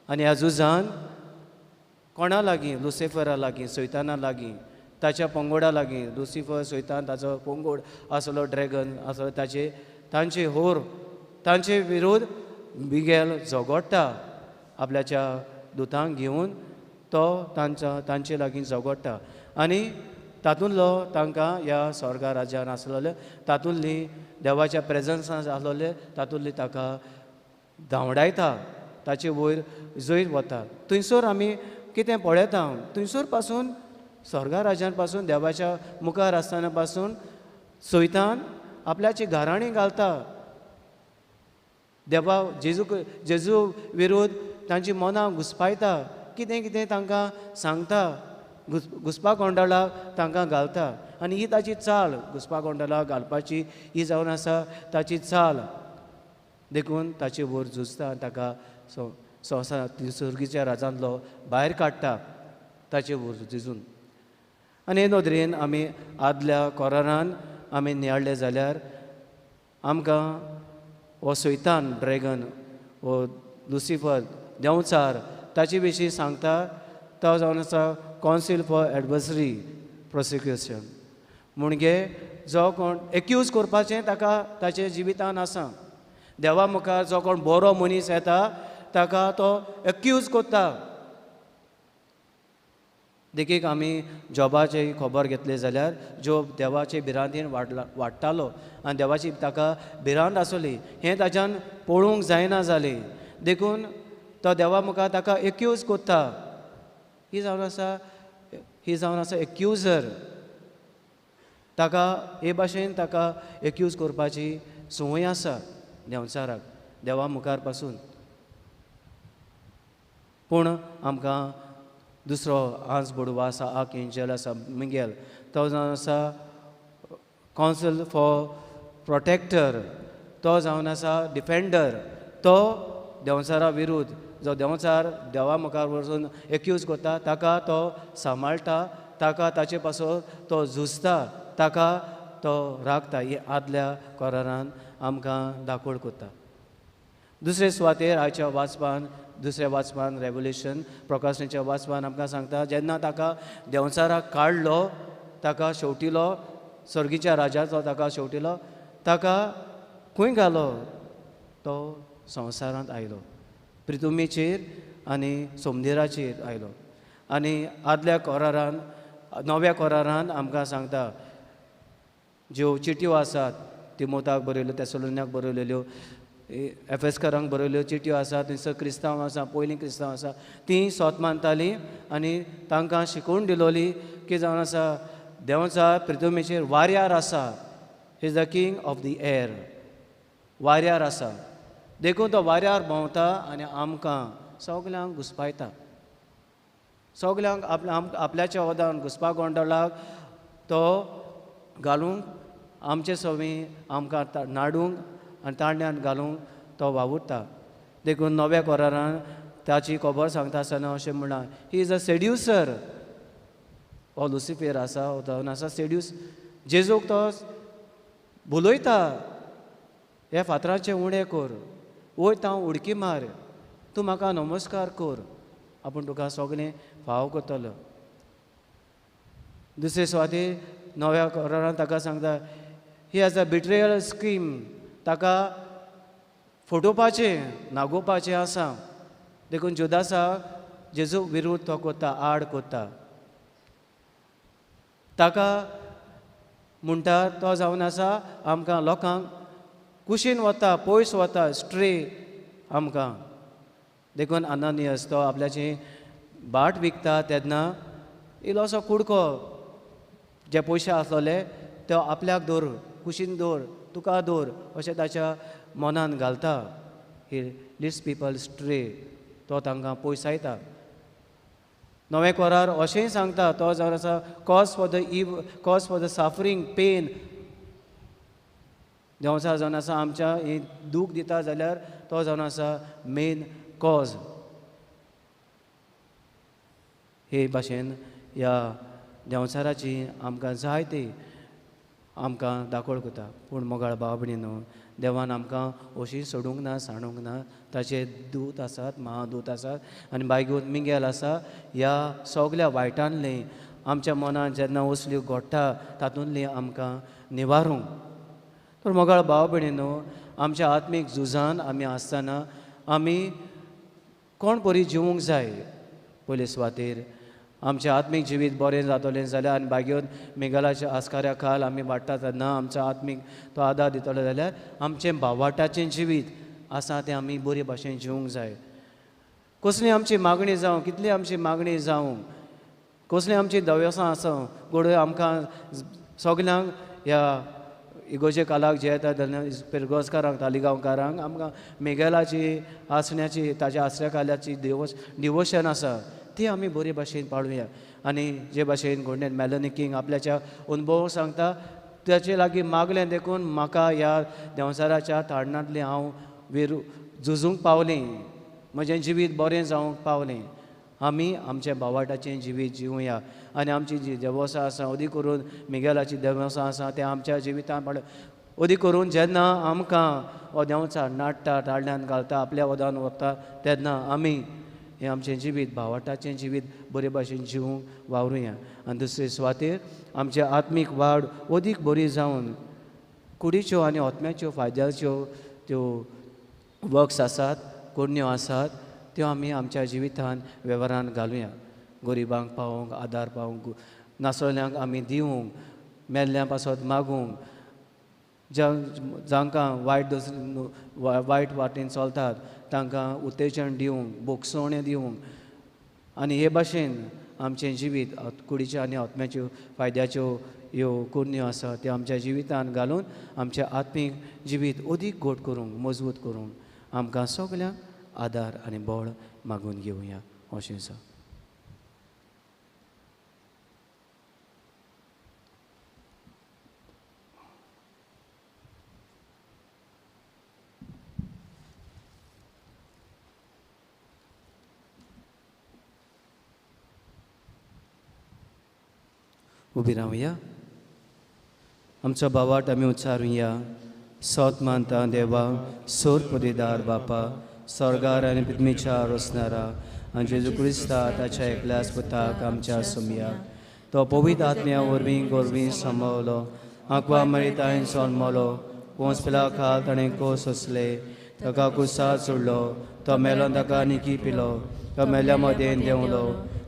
आनी ह्या झुजान कोणा लागीं, लुसिफरा लागीं, सैताना लागीं, ताच्या पंगोडा लागीं, लुसिफर सैतान ताचो पंगोड आसलो, ड्रॅगन आसलो, ताचे तांचे होर तांचे विरोध मिगेल झगडटा, आपल्याच्या दुतांक घेवन तो तांचे लागीं झगडटा. आनी तातूंतलो तांकां ह्या स्वर्गा राज्यान आसलेले तातूंतली देवाच्या प्रेजन्सान आसलेले तातूंतली ताका धांवडायता, ताचे वयर जैत वता. थंयसर आमी कितें पळयता, थंयसर पासून स्वर्गा राज्यान पासून देवाच्या मुखार आसतना पासून सैतान आपल्याची घराणी घालता. देवा जेजू विरोध तांची मनां घुसपायता, कितें कितें तांकां सांगता, घुसपा गोंदळाक तांकां घालता. आनी ही ताची चाल, घुसपा गोंदळाक घालपाची ही जावन आसा ताची चाल. देखून ताचे वयर झुजता, ताका संवसार सर्गीच्या राजांतलो भायर काडटा ताचे वयर झुजून. आनी हे नदरेन आमी आदल्या कोरारान आमी नियाळ्ळें जाल्यार आमकां हो सैतान ड्रॅगन हो लुसिफर देंवचार ताचे विशीं सांगता. तो जावन आसा कौन्सील फॉर एडवर्सरी प्रोसिक्युशन, म्हणजे जो कोण एक्यूज करपाचें ताका ताचे जिवितान आसा. देवा मुखार जो कोण बरो मनीस येता ताका तो एक्यूज करता. देखीक आमी जॉबाची खबर घेतली जाल्यार जोब देवाचे भिरांतीन वाडटालो आनी देवाची ताका भिरांत आसली, हें ताच्यान पळोवंक जायना जालें, देखून तो देवा मुखार ताका एक्यूज करता. ही जावन आसा एक्युजर. ताका हे भाशेन ताका एक्यूज करपाची संवय आसा देंवचाराक देवा मुखार पासून. पूण आमकां दुसरो आंज बडवा आसा, आर्क एंजल आसा मिगेल, तो जावन आसा कौन्सिल फॉर प्रोटेक्टर, तो जावन आसा डिफेंडर. तो देंवचारा विरुद्ध जो देंवचार देवा मुखार वचून एक्यूज करता ताका तो सांबाळटा, ताका ताचे पासून तो झुजता, ताका तो राखता. हे आदल्या कोरारान आमकां दाखोवण करता. दुसरे सुवातेर आयच्या वाचपान, दुसऱ्या वाचपान रेवल्युशन प्रकाशनाच्या वाचपान आमकां सांगता, जेन्ना ताका देंवचाराक काडलो, ताका शेवटिलो, सर्गीच्या राजाचो ताका शेवटिलो, ताका खंय घालो, तो संवसारांत आयलो, प्रितुमीचेर आनी सोमदिराचेर आयलो. आनी आदल्या कोरारान नव्या कोरारान आमकां सांगता, ज्यो चिटयो आसात तिमोताक बरयल्यो, तेसलोनियाक बरयलेल्यो, एफेस्करांक बरयल्यो चिटयो आसात, थंयसर क्रिस्तांव आसा, पयलीं क्रिस्तांव आसा, तीं सोत मानतालीं आनी तांकां शिकोवन दिलोली की जावन आसा देंवचार प्रितुमीचेर वाऱ्यार आसा, he is the king of the air, वाऱ्यार आसा. देखून तो वाऱ्यार भोंवता आनी आमकां सगल्यांक घुसपायता, सगल्यांक आपल्याच्या वदान घुसपा गोंदळाक तो घालूंक, आमचे सवी आमकां नाडूंक आनी ताळण्यान घालूंक तो वावुरता. देखून नव्या कोरारान ताची खबर सांगता आसतना अशें म्हणलां, he is a सेड्युसर. हो लुसिफेर आसा, हो जावन आसा सेड्यूस. जेजूक तो भुलयता, हे फातराचें उणें कर, वयर हांव उडकी मार, तूं म्हाका नमस्कार कर, आपूण तुका सगळें फाव करतलो. दुसरे सुवातेर नव्या कोरारान ताका सांगता, he has a betrayal scheme, ताका फटोवपाचें नागोवपाचें आसा. देखून जुदासाक जेजू विरुद्ध तो करता, आड करता. ताका म्हणटा तो जावन आसा आमकां लोकांक कुशीन वता, पयस वता, स्ट्रे आमकां. देखून अनानियस तो आपल्याची बाट विकता तेन्ना इल्लोसो कुडको जे पयशे आसलेले तो आपल्याक दवर, कुशीन दवर, तुका दवर अशें ताच्या मनान घालता. ही लिस्ट पिपल स्ट्रे, तो तांकां पयसायता. नवें कोरार अशेंय सांगता, तो जावन आसा cause for the cause for the suffering pain. देंवचार जावन आसा आमच्या ही दूख दिता जाल्यार तो जावन आसा मेन कॉज. हे भाशेन ह्या देंवचाराची आमकां जायती आमकां दाखोळ करता. पूण मोगाळ भाव भयणीनो, देवान आमकां अशी सोडूंक ना, सांडूंक ना. ताचे दूत आसात, महादूत आसात आनी बायगून मिंगेल आसा. ह्या सगल्या वायटांतली आमच्या मनान जेन्ना असल्यो घडटा तातूंतली आमकां निवारूंक. तर मोगाळ भाव भयणीनो, आमच्या आत्मीक झुजान आमी आसतना आमी कोण बरी जिवूंक जाय. पयले सुवातेर आमचें आत्मीक जिवीत बरें जातलें जाल्यार आनी भाग्योन मिगेलाच्या आस्काऱ्या खाल आमी वाडटा तेन्ना आमचो आत्मीक तो आदार दितलो जाल्यार आमचें भावाटाचें जिवीत आसा तें आमी बरे भाशेन जिवूंक जाय. कसली आमची मागणी जावं, कितली आमची मागणी जावं, कसली आमची दवेसां आसूं, घडये आमकां सगल्यांक ह्या इगोजे कालाक जे येता तेन्ना पिरगोजकारांक, तालिगांवकारांक आमकां मिगेलाची आसण्याची, ताच्या आसऱ्या काल्याची डिवोशन आसा ती आमी बरे भाशेन पाळुया. आनी जे भाशेन घोडणेन मेलनी किंग आपल्याच्या अनुभव सांगता, ताचे लागीं मागलें देखून म्हाका ह्या देंवचाराच्या ताडणांतलें हांव विरू झुजूंक पावलें, म्हजें जिवीत बरें जावंक पावलें. आमी आमच्या भावाटाचें जिवीत जिवया आनी आमची जी देवसां आसा, अदीक करून मिगेलाची देवसां आसा तें आमच्या जिवितान पाड. अदीक करून जेन्ना आमकां हो देंवचार नाडटा, ताडल्यान घालता, आपल्या वदान व्हरता, तेन्ना आमी हें आमचें जिवीत भावाटाचें जिवीत बरे भाशेन जिवूंक वावरुया. आनी दुसरे सुवातेर आमचे आत्मीक वाड अदीक बरी जावन कुडीच्यो आनी आत्म्याच्यो फायद्याच्यो त्यो वर्क्स आसात, करण्यो आसात, त्यो आमी आमच्या जिवितान वेव्हारान घालुया. गरिबांक पावोवंक, आदार पावोवंक, नासलेल्यांक आमी दिवंक, मेल्ल्यां पासत मागूंक, जांकां वायट वायट वाटेन चलतात तांकां उत्तेजन दिवंक, भोगसणें दिवंक. आनी हे भाशेन आमचें जिवीत कुडीच्यो आनी आत्म्याच्यो फायद्याच्यो ह्यो करण्यो आसा त्यो आमच्या जिवितान घालून आमचें आत्मीक जिवीत अदीक घट करूंक, मजबूत करूंक आमकां सगल्यांक आदार आनी बळ मागून घेवया अशें आसा. उबी रावया, आमचो बावाट आमी उच्चारुया. सोत मानता देवा, सोर पदेदार बापा, स्वर्गार आनी पृथ्वीच्या रोसणारा आनी जेजू क्रिस्ता ताच्या एकल्याच पुताक आमच्या सोमयाक, तो पवित्र आत्म्या वरवीं गोरवीं सांबावलो, आंकवा मरितायन सोनमलो, पोंसपिला खाल ताणें कोस सोंसले, ताका कुसार सोडलो, तो मेलो ताका निकी पिलो, तो मेल्या मदेन देंवलो,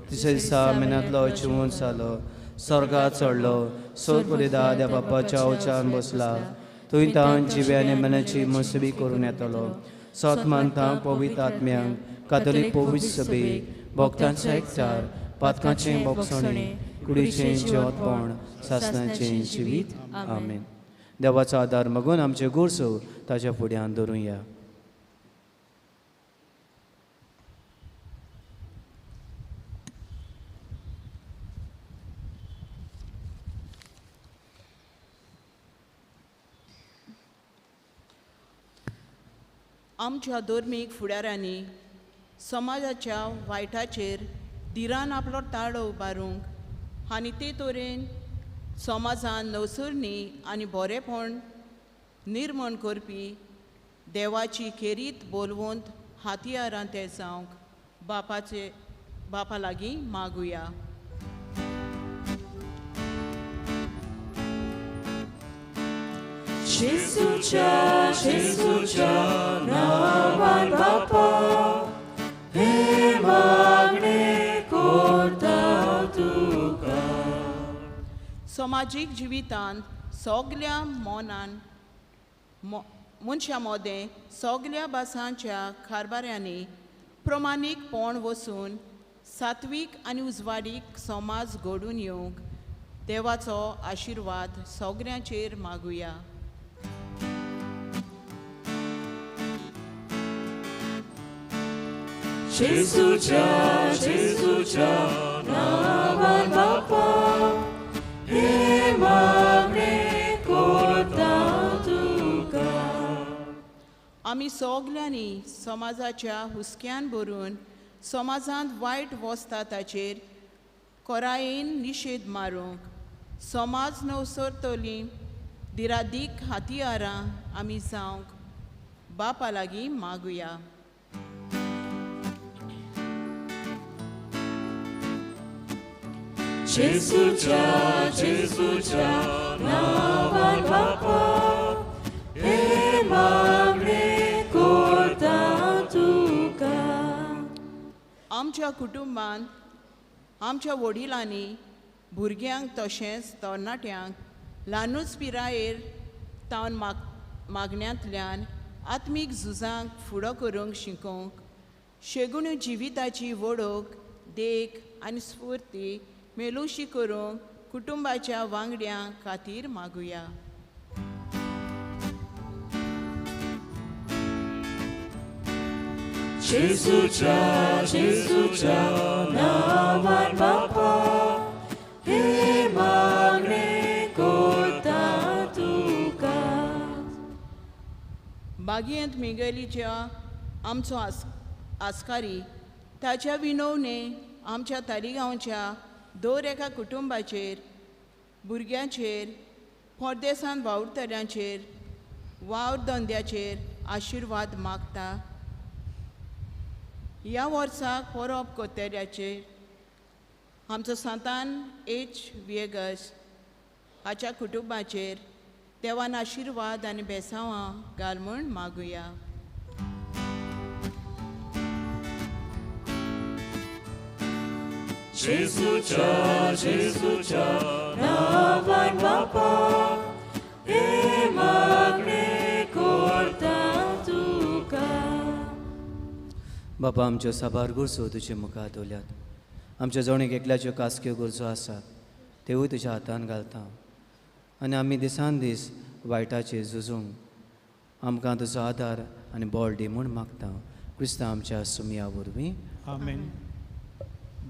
तिसऱ्या दिसा मेनांतलो जिवून जालो, स्वर्गात चडलो, सोर पदेदार त्या बापाच्या उच्चान बसला, थंय तावन जिव्या आनी मेल्याची मुसबी करून येतलो. सत मानता पवित्र आत्म्यांक, कातोलीक पवित्र सभेक, भक्तांचे एकचार, पातकांचें भोगसणें, कुडीचें जिवतपण, सासणाचें जिवीत. आमेन. देवाचो आदार मागून आमचे गरजो ताच्या फुड्यान धरुया. आमच्या धर्मीक फुडाऱ्यांनी समाजाच्या वायटाचेर धिरान आपलो ताळो उबारूंक आनी ते तरेन समाजान नवसरणी आनी बरेपण निर्माण करपी देवाची खेरीत बोलवंत हातयारां ते जावंक बापाचे बापा लागीं मागुया. जेजूच्या जेजूच्या नांवान बापा, हे मागणें करता तुका. समाजीक जिवितांत सगल्या मनान मनशां मदें सगल्या भासांच्या कारभाऱ्यांनी प्रमाणीकपण वसून सात्वीक आनी उजवाडीक समाज घडून येवंक देवाचो आशिर्वाद सगल्यांचेर मागुया. जेजूच्या जेजूच्या नांवान बापा, हे मागणें करता तुका. आमी सगल्यांनी समाजाच्या हुस्क्यान भरून समाजांत वायट वसता ताचेर कोरायेन निशेध मारूंक, समाज नवसरतली दिरादीक हातियारां आमी जावंक बापा लागीं मागुया. जेजूच्या जेजूच्या नांवान बापा हे मागणें करता तुका. आमच्या कुटुंबांत आमच्या वडिलांनी भुरग्यांक तशेंच तरणाट्यांक ल्हानूच पिरायेर तावन मागण्यांतल्यान आत्मीक झुजांक फुडो करूंक शिकोवंक शेगुण्यो जिविताची वळख देख आनी स्फूर्ती मेलुशी करूंक कुटुंबाच्या वांगड्यां खातीर मागुया. जेजूच्या जेजूच्या नांवान बापा हे मागणें करता तुका. बागयेंत मिगेलीच्या आमचो आस्कारी ताच्या विनवणे आमच्या तालिगांवच्या दर एका कुटुंबाचेर भुरग्यांचेर परदेसान वावुरतल्यांचेर वावर धंद्याचेर आशिर्वाद मागता. ह्या वर्साक परब कोतेऱ्याचेर आमचो सांतान एच विएगस हाच्या कुटुंबाचेर देवान आशिर्वाद आनी बेसांवां घाल म्हूण मागुया. जेजूच्या जेजूच्या नांवान बापा हे मागणें करता तुका. बापा आमच्यो साबार गरजो तुजे मुखार दवरल्यात. आमच्या जण एकल्याच्यो कासक्यो गरजो आसात त्योय तुज्या हातान घालता आनी आमी दिसान दीस वायटाचेर झुजूंक आमकां तुजो आदार आनी बळ दी म्हूण मागता. क्रिस्तांव आमच्या सुमया वरवीं आमेन.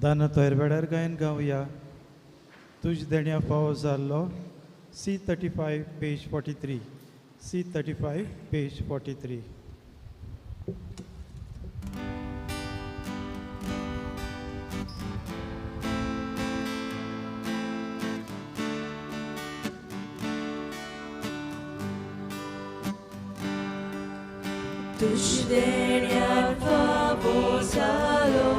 दान तयर वेळार गायन गावया तुज देण्या फावो जाल्लो. C35 page 43. C35 page 43. तुज देण्या फावो जालो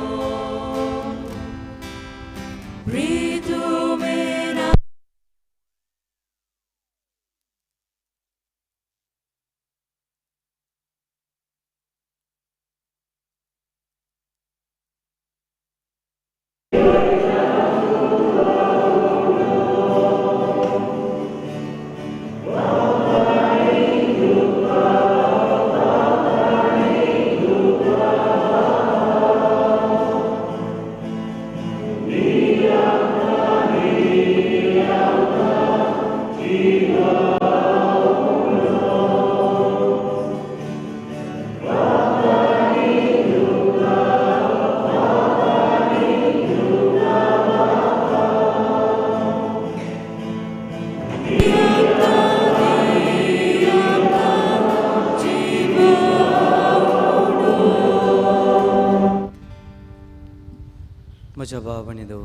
म्हज्या भाव आनी देव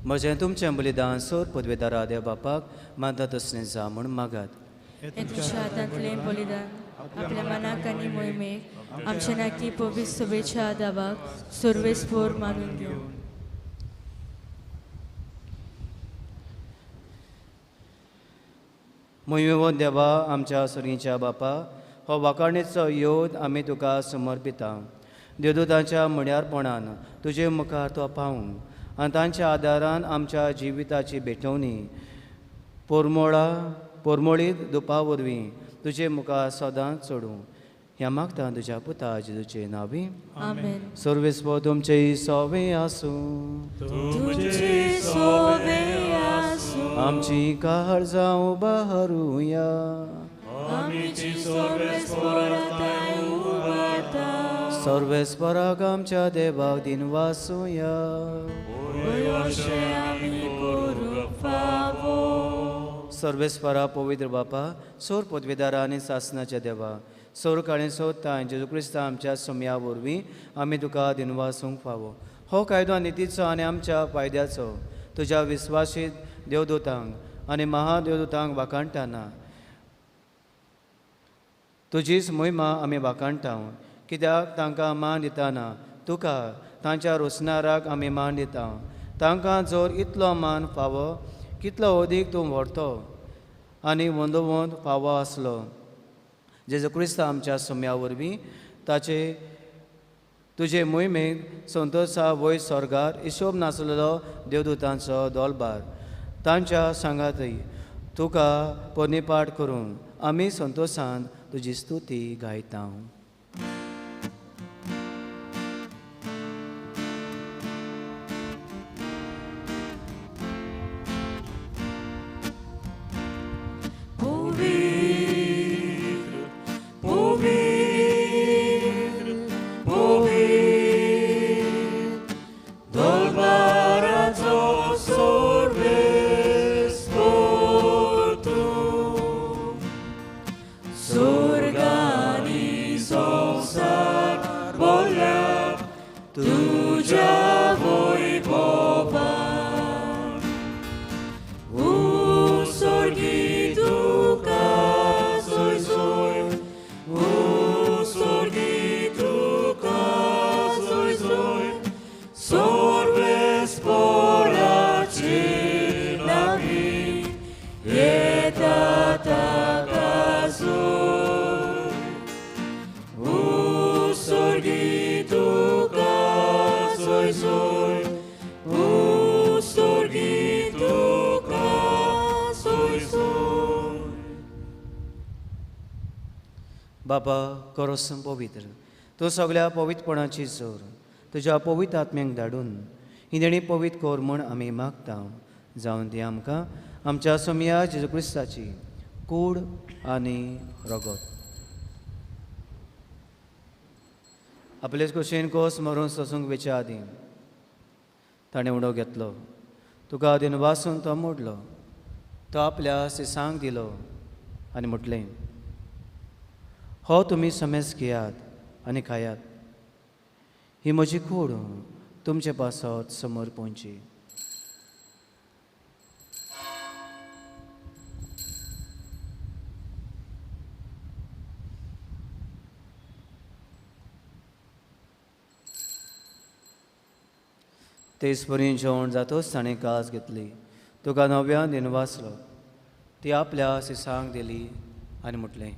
म्हजें तुमचें बलिदान सोर पदवेदारा देव बापाक मानता तसलें जा म्हूण मागात. तुमच्या हातांतलें बलिदान आपल्या मनाक आनी मोहिमेक आमच्या नाकी पवित्र सभेच्या दावाक सर्वेस्पोर मानून घेवं. मोहिमेवंत देवा आमच्या सर्गीच्या बापा हो वाखाणीचो योद आमी तुका समर्पिता. देवदूतांच्या म्हण्यारपणान तुजे मुखार तो पावूंक आनी तांच्या आदारान आमच्या जिविताची भेटवणी पोरमोळीत दुपा वरवीं तुजे मुखार सदांच चडूं ह्या मागता तुज्या पुता जेजूचे नांवी आमेन. सर्वेस्पोर तुमचे सोवे आसूं. तुमचे सोवे आसूं. आमची काळजां उबारुया. आमची सर्वेस्पोराताय उबारता. सर्वेस्पराक आमच्या देवाक दिनवासुया. सर्वेस्परा पवित्र बापा सोर पदवेदारा आनी सासनाच्या देवा सोर काळी सोदता जेजू क्रिस्ता आमच्या सुमया वरवीं आमी तुका दिनवासूंक फावो. हो कायदो आनी नितीचो आनी आमच्या फायद्याचो तुज्या विस्वासीत देवदूतांक आनी महादेवदूतांक वाखाणटाना तुजीच मोहिमा आमी वाखाणटा, कित्याक तांकां मान दितना तुका तांच्या रोसणाराक आमी मान दिता. तांकां जर इतलो मान फावो, कितलो अदीक तूं व्हरतो आनी वंदोवंत फावो आसलो. जेजू क्रिस्त आमच्या सम्या वरवीं ताचे तुजे मोहिमेक संतोषा वयर स्वर्गार हिशोब नासलेलो देवदूतांचो दोलबार तांच्या सांगातय तुका पोरणीपाठ करून आमी संतोषान तुजी स्तुती गायता. बाबा करोसम पवित्र तूं सगळ्या पवित्रपणाची जोर तुज्या पवित्र आत्म्यांक धाडून ही देणी पवित्र कर म्हूण आमी मागता. जावन ती आमकां आमच्या सोमया जेजू क्रिस्ताची कूड आनी रगत. आपलेच कुशीन कोस मरून सोसूंक वेच्या आदीं ताणें उडो घेतलो, तुका आदीन वासून तो मोडलो, तो आपल्या सिसांक दिलो आनी म्हटलें, हो तुमी समेज घेयात आनी खायात, ही म्हजी कूड तुमचे पासत समोर पोवची. तेच परी जेवण जातोच ताणें कास घेतली, तुका नव्यान दिनवासलो, ती आपल्या सिसांक दिली आनी म्हटलें,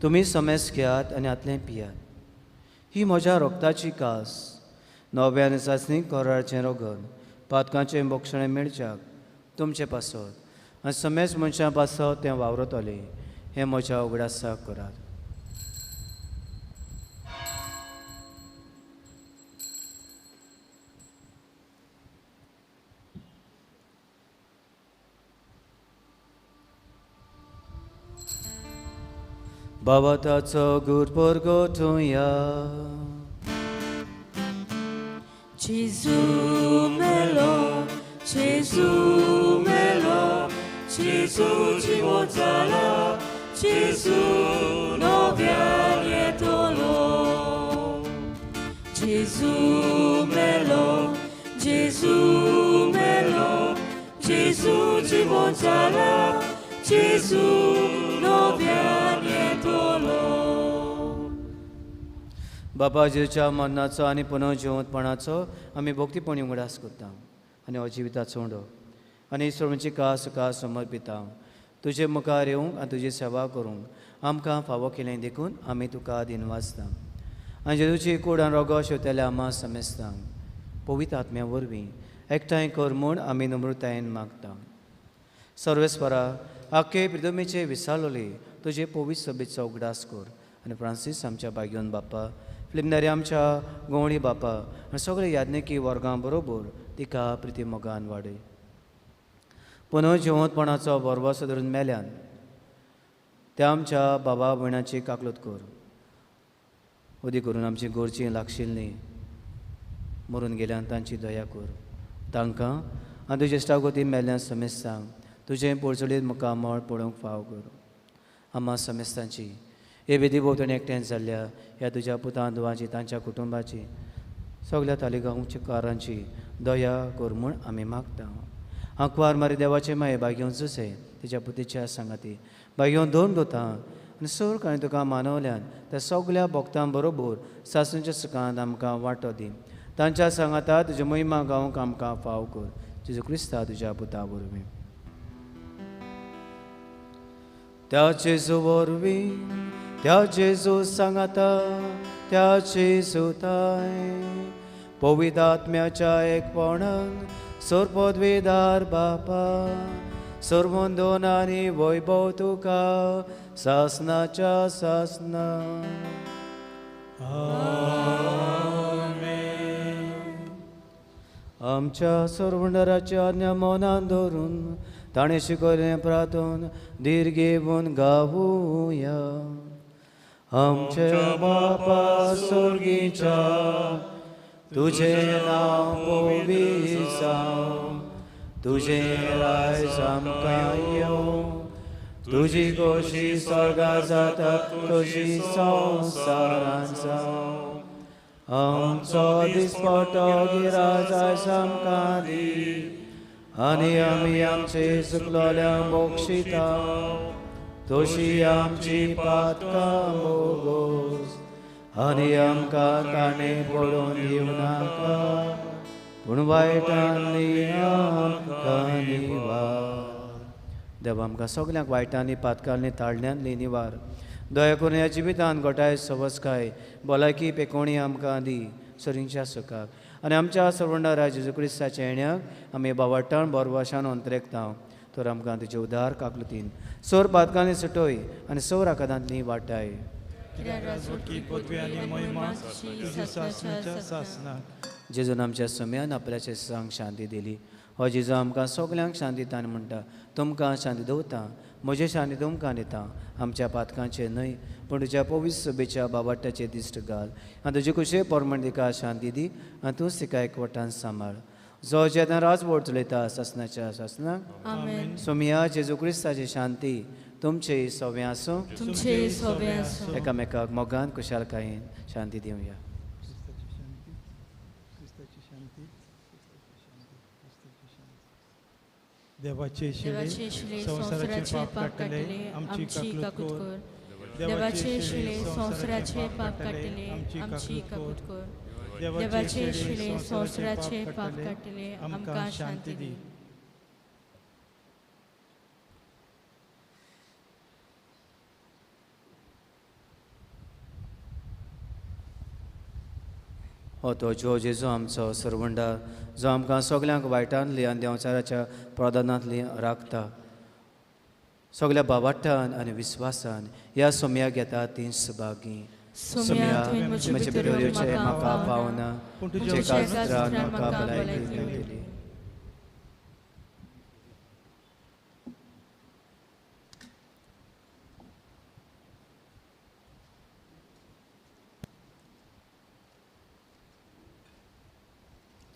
तुमी समेज घेयात आनी आतलें पियात, ही म्हज्या रोगताची कास, नव्यान चांचणी कराराचें रोगन, पातकांचें बोक्षणें मेळच्याक तुमचे पासत आनी समेज मनशां पासत तें वावरतलें, हें म्हज्या उगडासाक करात. बाबा ताचो गुर परगटुया. Gesù melo, Gesù melo, Gesù ci mozzala, Gesù novia lietolo. Gesù melo, Gesù melo, Gesù ci mozzala, Gesù novia lietolo. बाबा जेजूच्या मरणाचो आनी पुनर्जिवंतपणाचो आमी भक्तीपणी उगडास करता आनी हो जिविताचो उंडो आनी ईश्वराची कास तुका समर्पिता. तुजे मुखार येवंक आनी तुजी सेवा करूंक आमकां फावो केलें देखून आमी तुका दिनवासता आनी जेजूची कूड आनी रोगो शेवतेल्या आमा समेस्ता पवित्र आत्म्या वरवीं एकठांय कर म्हूण आमी नम्रतायेन मागता. सर्वेस्परा आख्खे प्रितमेचे विसालोले तुजे पवित्र सभेचो उगडास कर आनी फ्रांसीस आमच्या भाग्योन बापा, फिल्मनारी आमच्या गवळी बापा आनी सगळे याज्ञिकी वर्गां बरोबर तिका प्रिती मोगान वाडय. पुनर्जिवंतपणाचो भरवंसो धरून मेल्यान त्या आमच्या बाबा भयणाची काकलूत कर, उदी करून आमची गोरचीं लागशिल्लीं मरून गेल्यान तांची दया कर. तांकां आनी तुजे इश्टागती मेल्ल्यान समेस्तांक तुजें पोळचडीत मुखामळ पळोवंक फाव कर. आमा समेस्तांची हे बेदी भोंवतणी एकठांय जाल्ल्या ह्या तुज्या पुतां धुवांची तांच्या कुटुंबाची सगल्या तालिगांवच्या कारांची दया कर म्हूण आमी मागता. आंकवार मारी देवाचे माये बागेवन जुसे तिच्या पुतीच्या सांगाती बागेवन दोन दोतां आनी सर्ग आनी तुका मानवल्यान त्या सगल्या भक्तां बरोबर सासणच्या सुखांत आमकां वांटो दी. तांच्या सांगाता तुज्या महिमा गावंक आमकां फाव कर. जेजू क्रिस्ता तुज्या पुता वरवीं. त्या जेजू वरवीं, त्या जेजू सांगाता, त्या जेजूताय पवित्र आत्म्याच्या एकपणान सर्वपदवीदार बापा सर्वंदोन आनी वैभव तुका सासनाच्या सासना. आमच्या सर्वंडराच्या आज्ञा मनान धरून ताणें शिकयलें प्रार्थन धीर घेवन गावुया. आमच्या बापा स्वर्गीच्या, तुजें नांव पवित्र जावं, तुजें राज आमकां येवं, तुजी खोशी स्वर्गा जाता तशी संवसारांत जावं. आमचो दिसपटो गिराज आयज आमकां दी आनी आमी आमचे चुकलोल्या मोक्षिता तशी आमची पातकां मोगोस आनी आमकां ताणें पडोवन दिवं नाका पूण वायटांनी आमकां निवार. देव आमकां सगल्यांक वायटांनी पातकांनी ताळण्यांतली निवार. दया करून ह्या जिवितांत घटाय सवसकाय भलायकी पेकोणी आमकां दी सरींच्या सुखाक आनी आमच्या सर्वंडारा जेजू क्रिस्ताच्या येण्याक आमी बावाटान बोरवाशान अंतरेकता तर आमकां तुजे उदार काकलुतीन सोर पातकांनी सुटोय आनी सोर आकादांतली वाटाय. जेजून आमच्या सम्यान आपल्याचे सांग शांती दिली. हो जेजू आमकां सगल्यांक शांती दिता आनी म्हणटा, तुमकां शांती दवरता, म्हजें शांती तुमकां दिता. आमच्या पातकांचेर न्हय पूण तुज्या पवित्र सभेच्या बाबाट्याचेर दिश्ट घाल आनी तुजे कुशे परमण तिका शांती दी आनी तूंच तिका एकवटान सांबाळ. जो जेन्ना राजवट चलयता सासनाच्या सासनाक. सोमिया जेजू क्रिस्ताची शांती तुमचे सव्या आसूं. एकामेकाक मोगान खुशालकायेन शांती दिवया. देवाचे शिले संवसाराचे पाप काडटले आमची काकूट कर. देवाचे शिले संवसाराचे पाप काडटले आमची काकूट कर. देवाचे शिले संवसाराचे पाप काडटले आमकां शांती दी. हो तो जो जेजू आमचो सर्वंडार जो आमकां सगल्यांक वायटांतली आनी देंवचाराच्या प्रदानांतली राखता. सगल्या बाबाटान आनी विस्वासान ह्या सोम्याक येता तीं सभागी. सोम्या म्हजे भितर येवचें म्हाका पावना, तुज्या काळजान म्हाका भलायकी मेळटली.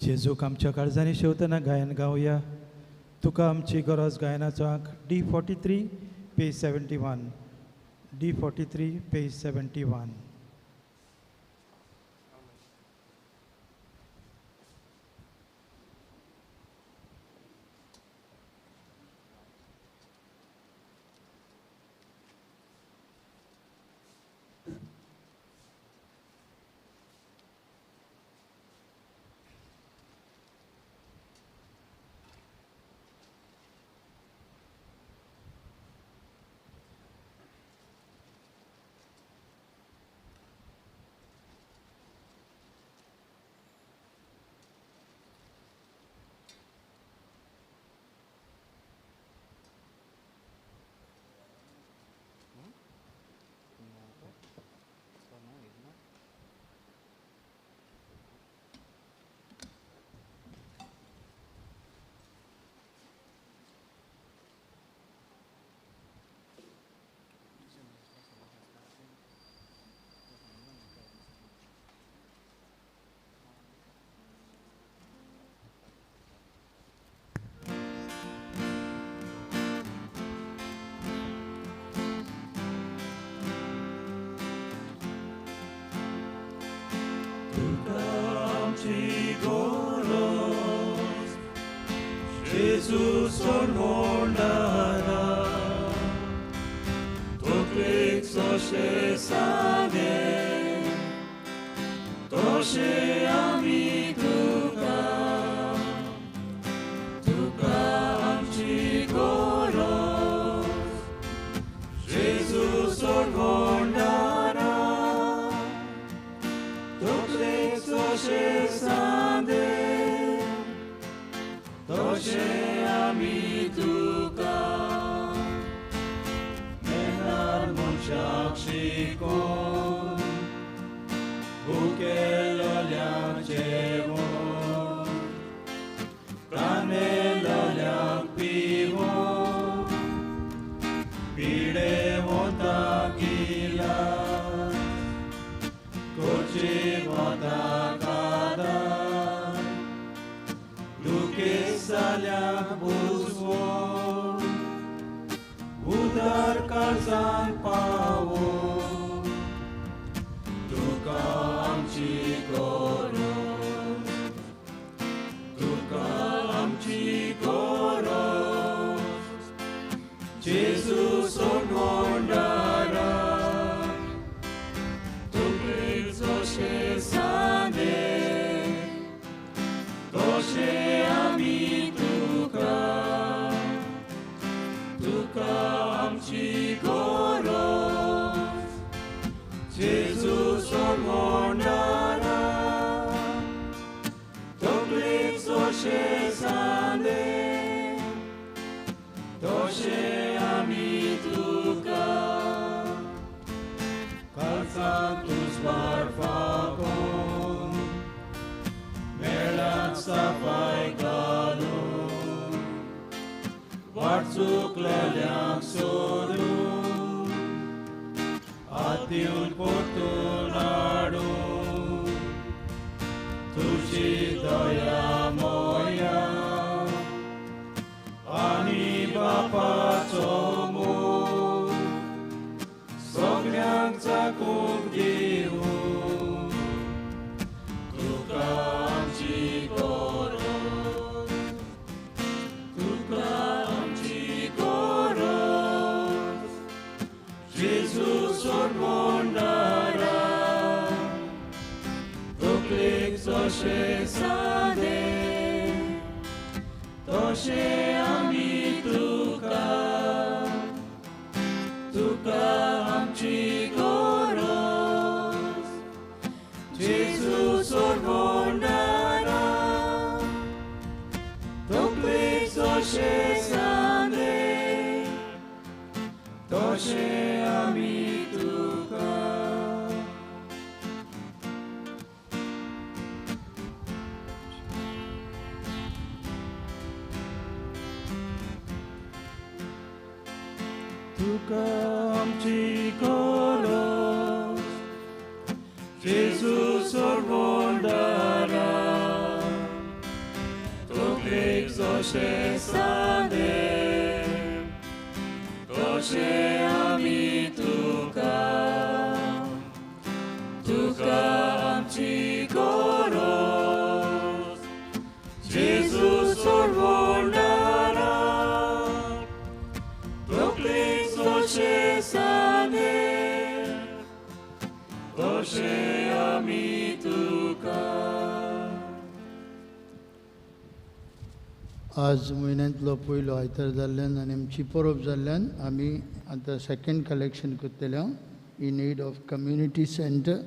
जेजूक आमच्या काळजांनी शेवतना गायन गावया. तुका आमची गरज गायनाचो आंक D43 page 71. D43 page 71. Gesù sormonara, tu clic जशें सांगें तशें आमी तुका तुका आमची गरज जेजू सोडवणारा तकलेक जशें सांगें तशें आमी तुका मेणार मनशाक शिकोवन भुकेल्ल्यांक जेवण तानेल्ल्यांक पिवण पिडेवंताक इलाज करचेवंताक आदार दुखेस्त जाल्यांक बुजवण उदार काळजांक पावोवन तुका आमची गरज तुका आमची गरज जेजू सोडवणारा तकलेक जशें सांगें तशें आमी तुका तुका आमची गरज जेजू सोडवणारा तकलेक जशें सांगें तशें आमी तुका काळजांत उजवाड फांकोवन मेळांत सफाय घालून वाट चुकलेल्यांक सोदून हात दिवन परतून हाडून तुजी दया मोया आनी बापाचो मोग सगल्यांक चाकूंक दिवूं तुका आमची गरज तुका आमची गरज जेजू सोडवणारा तकलेक जशें सांगें तशें आमी तुका तुका आमची गरज जेजू सोडवणारा तकलेक जशें सांगें तशें आमी तुका. तुका आमची गरज जेजू सोडवणारा तकलेक जशें सांगें तशें आमी तुका तुका आमची गरज जेजू सोडवणारा तकलेक जशें सांगें तशें आमी तुका. आज म्हयन्यांतलो पयलो आयतार जाल्ल्यान आनी आमची परब जाल्ल्यान आमी आतां सेकेंड कलेक्शन करतले in aid of community centre.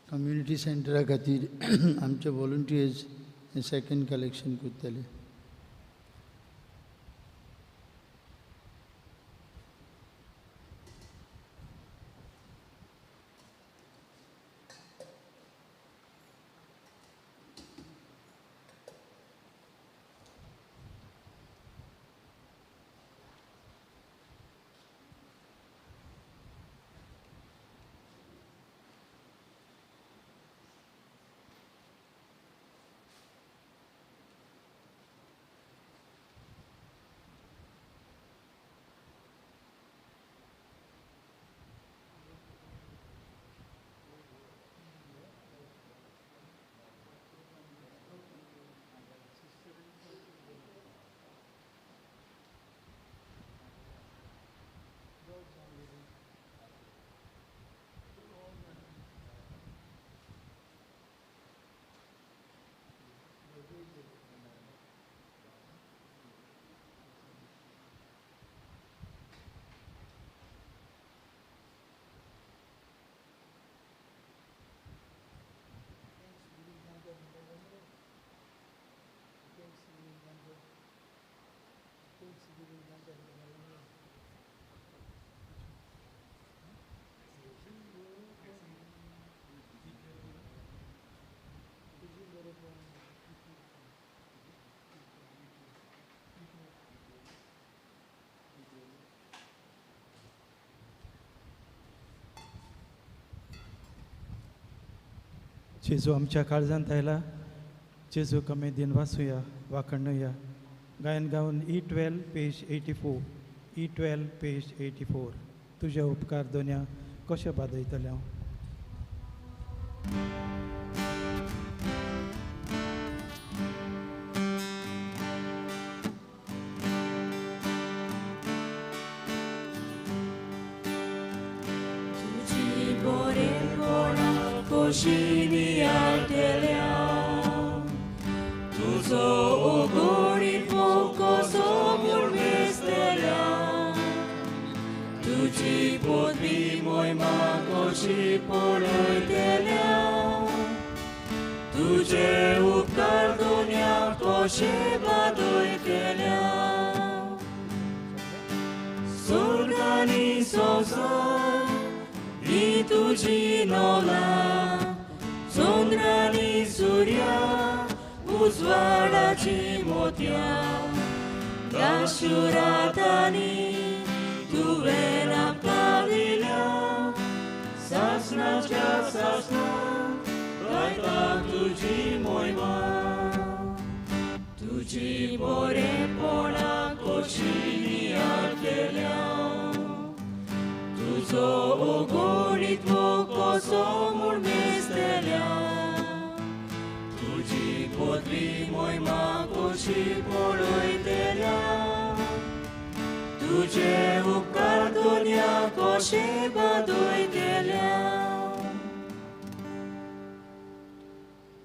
Community सेंटरा खातीर आमचे वॉलंटियर्स हें सेकेंड कलेक्शन करतले. जेजू आमच्या काळजांत आयला, जेजूक आमी दिनवासुया, वाखणुया. गायन गावन E12 page 84, E12 page 84. तुजे उपकार दोन्या कशें बादयतलें हांव.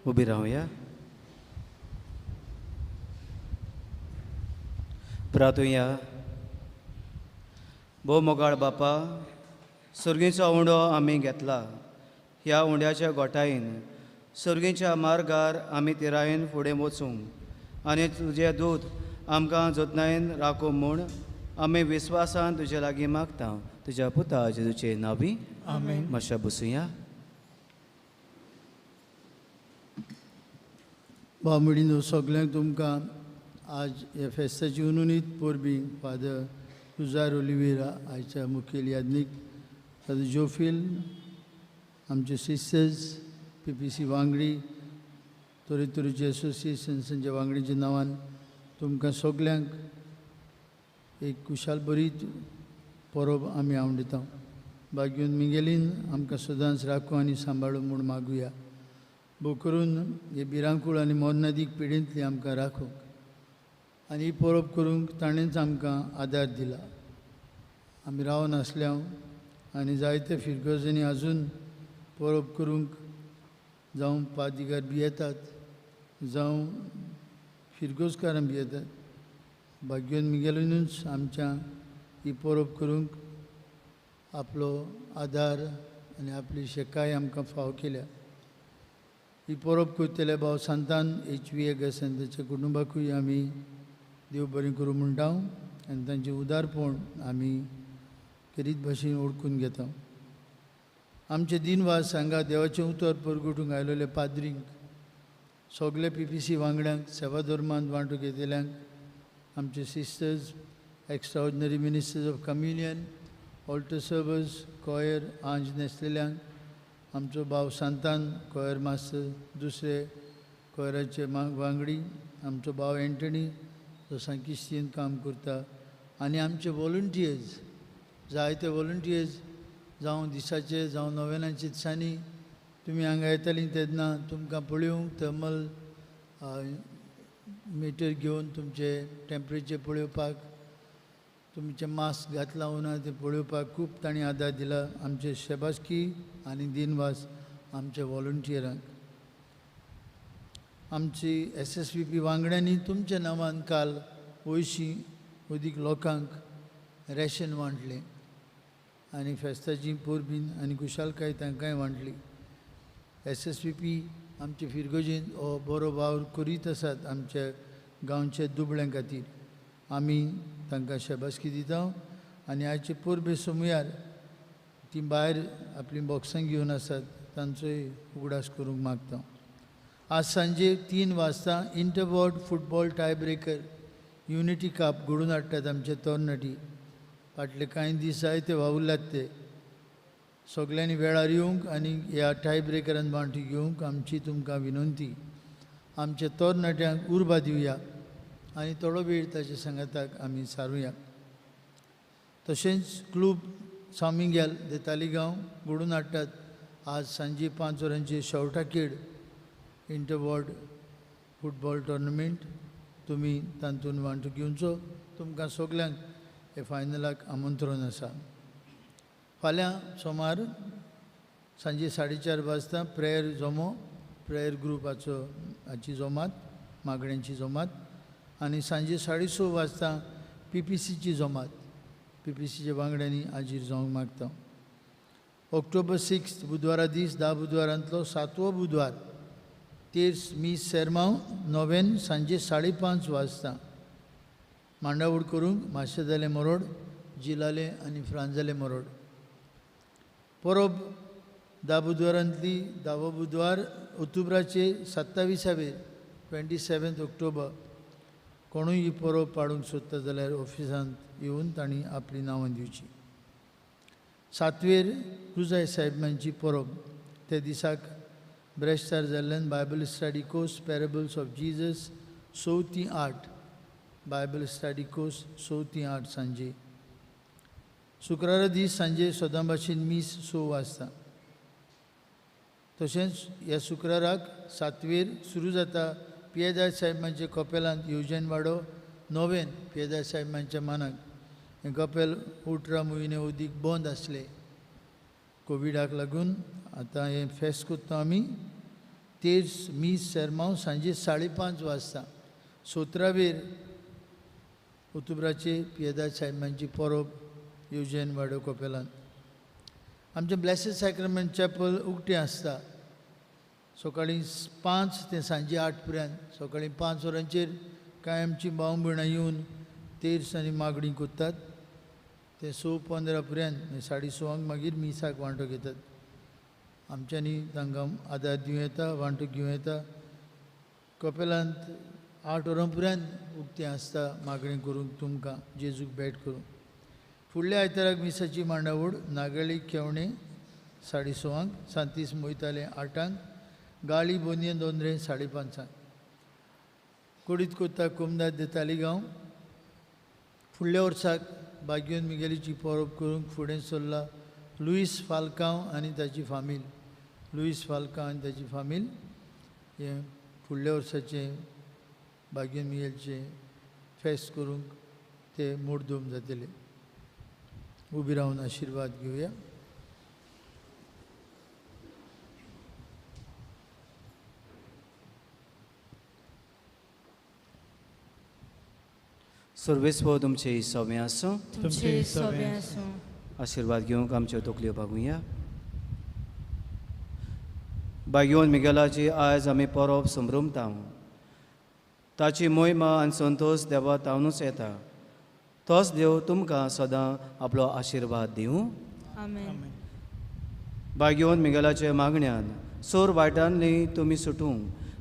उबी रावया. प्रातुया. भोव मोगाळ बापा, सर्गीचो उंडो आमी घेतला. ह्या उंड्याच्या गोठायेन सर्गीच्या मार्गार आमी तिरायेन फुडें वचूंक आनी तुजें दूत आमकां जतनायेन राखूं म्हूण आमी विस्वासान तुजे लागीं मागता. तुज्या पुता जेजूचे नांवी आमेन. मातशें बसुया. भाव भयणींनो, सगल्यांक तुमकां आज ह्या फेस्ताची उनुनीत परबीं. फादर रुजार ओलिवेरा आयच्या मुखेल याज्ञीक, फादर जोफील, आमचे सिस्टर्स, PPC वांगडी, तरेतरेचे एसोसिएशन्सांच्या वांगडीच्या नांवान तुमकां सगल्यांक एक कुशाल बरीत परब आमी आवडिता. बागीन मिगेलीन आमकां सदांच राखूं आनी सांबाळूं म्हूण मागुया. भोव करून हे भिरांकूळ आनी मरणादीक पिडेंतली आमकां राखूंक आनी ही परब करूंक ताणेंच आमकां आदार दिला. आमी रावन आसल्या आनी जायते फिरगर्जांनी आजून परब करूंक जावं पादिगार भियेतात, जावं फिरगोजकारां भियेतात. भाग्योन मिगेलूच आमच्या ही परब करूंक आपलो आदार आनी आपली शेकाय आमकां फाव केल्या. ही परब करतले भाव सांतान HV गस आनी ताच्या कुटुंबाकूय आमी देव बरें करूं म्हणटा आनी तांचें उदारपण आमी खेरीत भाशेन ओळखून घेता. आमचे दिनवास हांगा देवाचें उतर परगटूंक आयलेले पाद्रींक, सगळे PPC वांगड्यांक, सेवा धर्मांत वांटो घेतल्यांक, आमचे sisters, extraordinary ministers of communion, altar servers, choir आंज न्हेसलेल्यांक, आमचो भाव सांतान कॉयर मास्टर, दुसरे कॉयराचे वांगडी, आमचो भाव एंटनी जो सांकिस्तीन काम करता, आनी आमचे वॉलंटियर्स, जायते वॉलंटियर्स जावं दिसाचे जावं नोवेनाचे दिसांनी तुमी हांगा येतालीं तेन्ना तुमकां पळोवंक थर्मल मिटर घेवन तुमचें टेम्परेचर पळोवपाक, तुमचें मास्क घातलां ना तें पळोवपाक खूब तांणी आदार दिला. आमचे शेबासकी आनी दिनवास आमच्या वॉलंटियरांक. आमची SSVP वांगड्यांनी तुमच्या नांवान काल 80 अदीक लोकांक रेशन वांटलें आनी फेस्ताची परबीं आनी खुशालकाय तांकांय वांटली. SSVP आमचे फिरगोजेन हो बरो वावर करीत आसात आमच्या गांवच्या दुबळ्यां खातीर. आमी तांकां शाबासकी दिता आनी आयचे परबे सोमयार ती भायर आपलीं बॉक्सां घेवन आसात तांचोय उगडास करूंक मागता. आज सांजे 3 वाजता interward football tie breaker unity cup घडोवन हाडटात आमचे तरणाटी. फाटले कांय दीस जायते वावुरल्यात ते सगल्यांनी वेळार येवंक आनी ह्या टाय ब्रेकरान वांटो घेवंक आमची तुमकां विनंती. आमच्या तरणाट्यांक उर्बा दिवया आनी थोडो वेळ ताच्या सांगाताक आमी सारुया. तशेंच क्लूब सान मिगेल दे तालिगांव घडोवन हाडटात आज सांजे 5 वरांचेर शेवटा खेळ इंटरवॉर्ड फुटबॉल टोर्नामेंट. तुमी तातूंत वांटो घेवचो. तुमकां सगल्यांक हे फायनलाक आमंत्रण आसा. फाल्यां सोमार सांजे 4:30 वाजता प्रेयर जमो, प्रेयर ग्रुपाचो हाची जमात, मागण्यांची जमात आनी सांजे 6:30 वाजता पीपीसीची जमात. पीपीसीच्या वांगड्यांनी हाजीर जावंक मागता. ऑक्टोबर 6 बुधवारा दीस 10 बुधवारांतलो 7वो बुधवार तेर्स मीस सेरमांव नोवेन सांजे 5:30 वाजता मांडावळ करूंक माशेदाले मरोड, जिलाले आनी फ्रांजाले मरोड. परब 10 बुधवारांतली 10वो बुधवार ऑक्टोबराचे 27 27 ऑक्टोबर. कोणूय ही परब पाडूंक सोदता जाल्यार ऑफिसांत येवन तांणी आपली नांवां दिवची. 7वेर रुजाय साहेबांची परब. ते दिसाक ब्रेस्तार जाल्ल्यान Bible study course parables of Jesus 6 ते 8, बायबल स्टडी कोर्स 6 ते 8 सांजे. शुक्रारा दीस सांजे सदां भाशेन मीस 6 वाजता. तशेंच ह्या शुक्राराक 7वेर सुरू जाता पियेदाय साहेबांच्या कपेलांत येवजणवाडो नोवेन पियेदाय साहेबांच्या मानाक. हें कपेल 18 म्हयने उदीक बंद आसलें कोविडाक लागून. आतां हें फेस्त करता आमी. तेर्स मीस सेरमांव सांजे 5:30 वाजता. 17वेर ऑक्टोबराचे पियेदाय साहेबांची परब येवजणवाडो कपेलांत. आमचें ब्लेसेड सॅक्रमेंट चॅपल उक्तें आसता सकाळीं 5 ते सांजे 8 पर्यंत. सकाळीं 5 वरांचेर कांय आमची भाव भयणां येवन तेर्स आनी मागणी करतात. ते 6:15 पर्यंत 6:30 मागीर मिसाक वांटो घेतात. आमच्यांनी तांकां आदार दिवं येता, वांटो घेवं येता. कपेलांत 8 वरां पर्यंत उक्तें आसता मागणी करूंक तुमकां जेजूक भेट करूंक. फुडल्या आयताराक मिसाची मांडावळ नागेली केवणे 6:30, सांतीस मोयताले 8, गाळी बोनये दोंदरे 5:30. कोडीत कोत्ता कोमदाद दे तालिगांव. फुडल्या वर्साक बागयोन मिगेलीची परब करूंक फुडें सरला लुईस फाल्कांव आनी ताची फामील. लुईस फाल्कांव आनी ताची फामील हें फुडल्या वर्साचें बागयोन मिगेलचें फेस्त करूंक ते मोडदोम जातले. उबी रावन आशिर्वाद घेवया. सर्वेस्व तुमचे सवे आसूं. तुमचे सवे आसूं. आशिर्वाद घेवंक आमच्यो तकल्यो बागुया. बागयोन मिगेलाची आयज आमी परब संभ्रमता. ताची मोहिमा आनी संतोश देवा तावनूच येता. तोच देव तुमकां सदां आपलो आशिर्वाद दिवं. आमेन. बागयोन मिगेलाच्या मागण्यान सोर वायटांनी तुमी सुटूंक,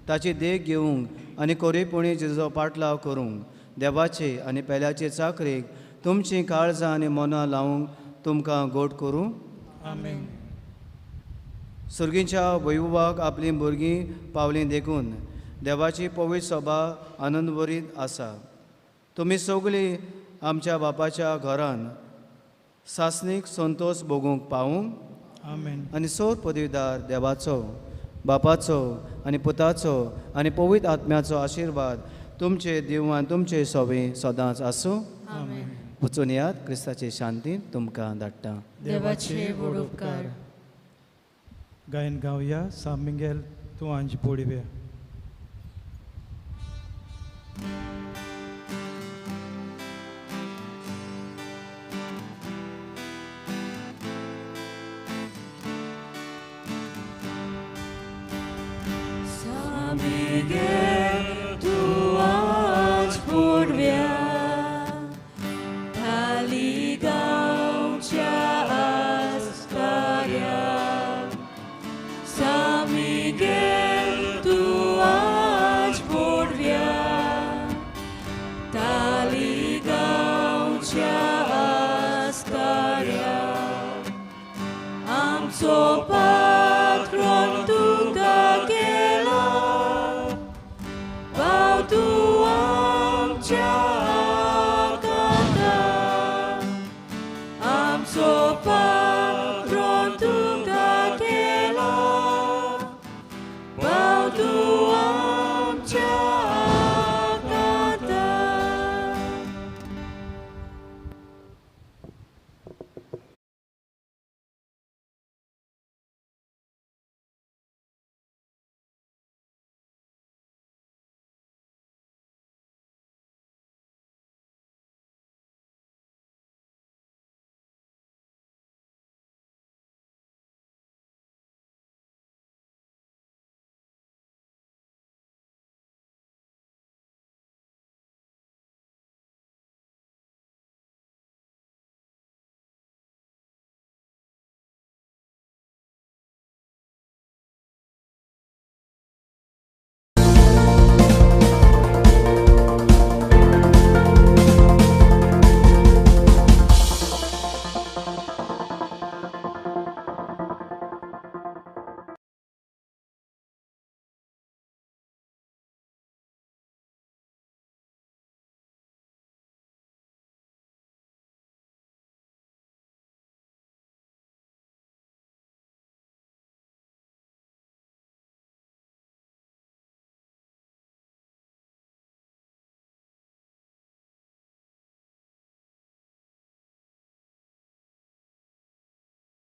ताची देख घेवंक आनी कोरेपणी जेजो पाटलाव करूंक देवाचे आनी पेल्याचे चाकरेक तुमचीं काळजां आनी मनां लावंक तुमकां गोड करूं. आमेन. सर्गीच्या वैभवाक आपलीं भुरगीं पावलीं देखून देवाची पवित्र सभा आनंदभरीत आसा. तुमी सगळीं आमच्या बापाच्या घरान सासणीक संतोश भोगूंक पावूंक. आमेन. आनी सोर पदवीदार देवाचो, बापाचो आनी पुताचो आनी पवित्र आत्म्याचो आशिर्वाद तुमचे दिवन तुमचे सवे सदांच आसूं. आमेन. वचून यात क्रिस्ताचे शांतीन तुमकां धाडटा. देवाचे व्हड उपकार. गायन गावया सान मिगेल तूं आंज पोळिव्या. San Miguel.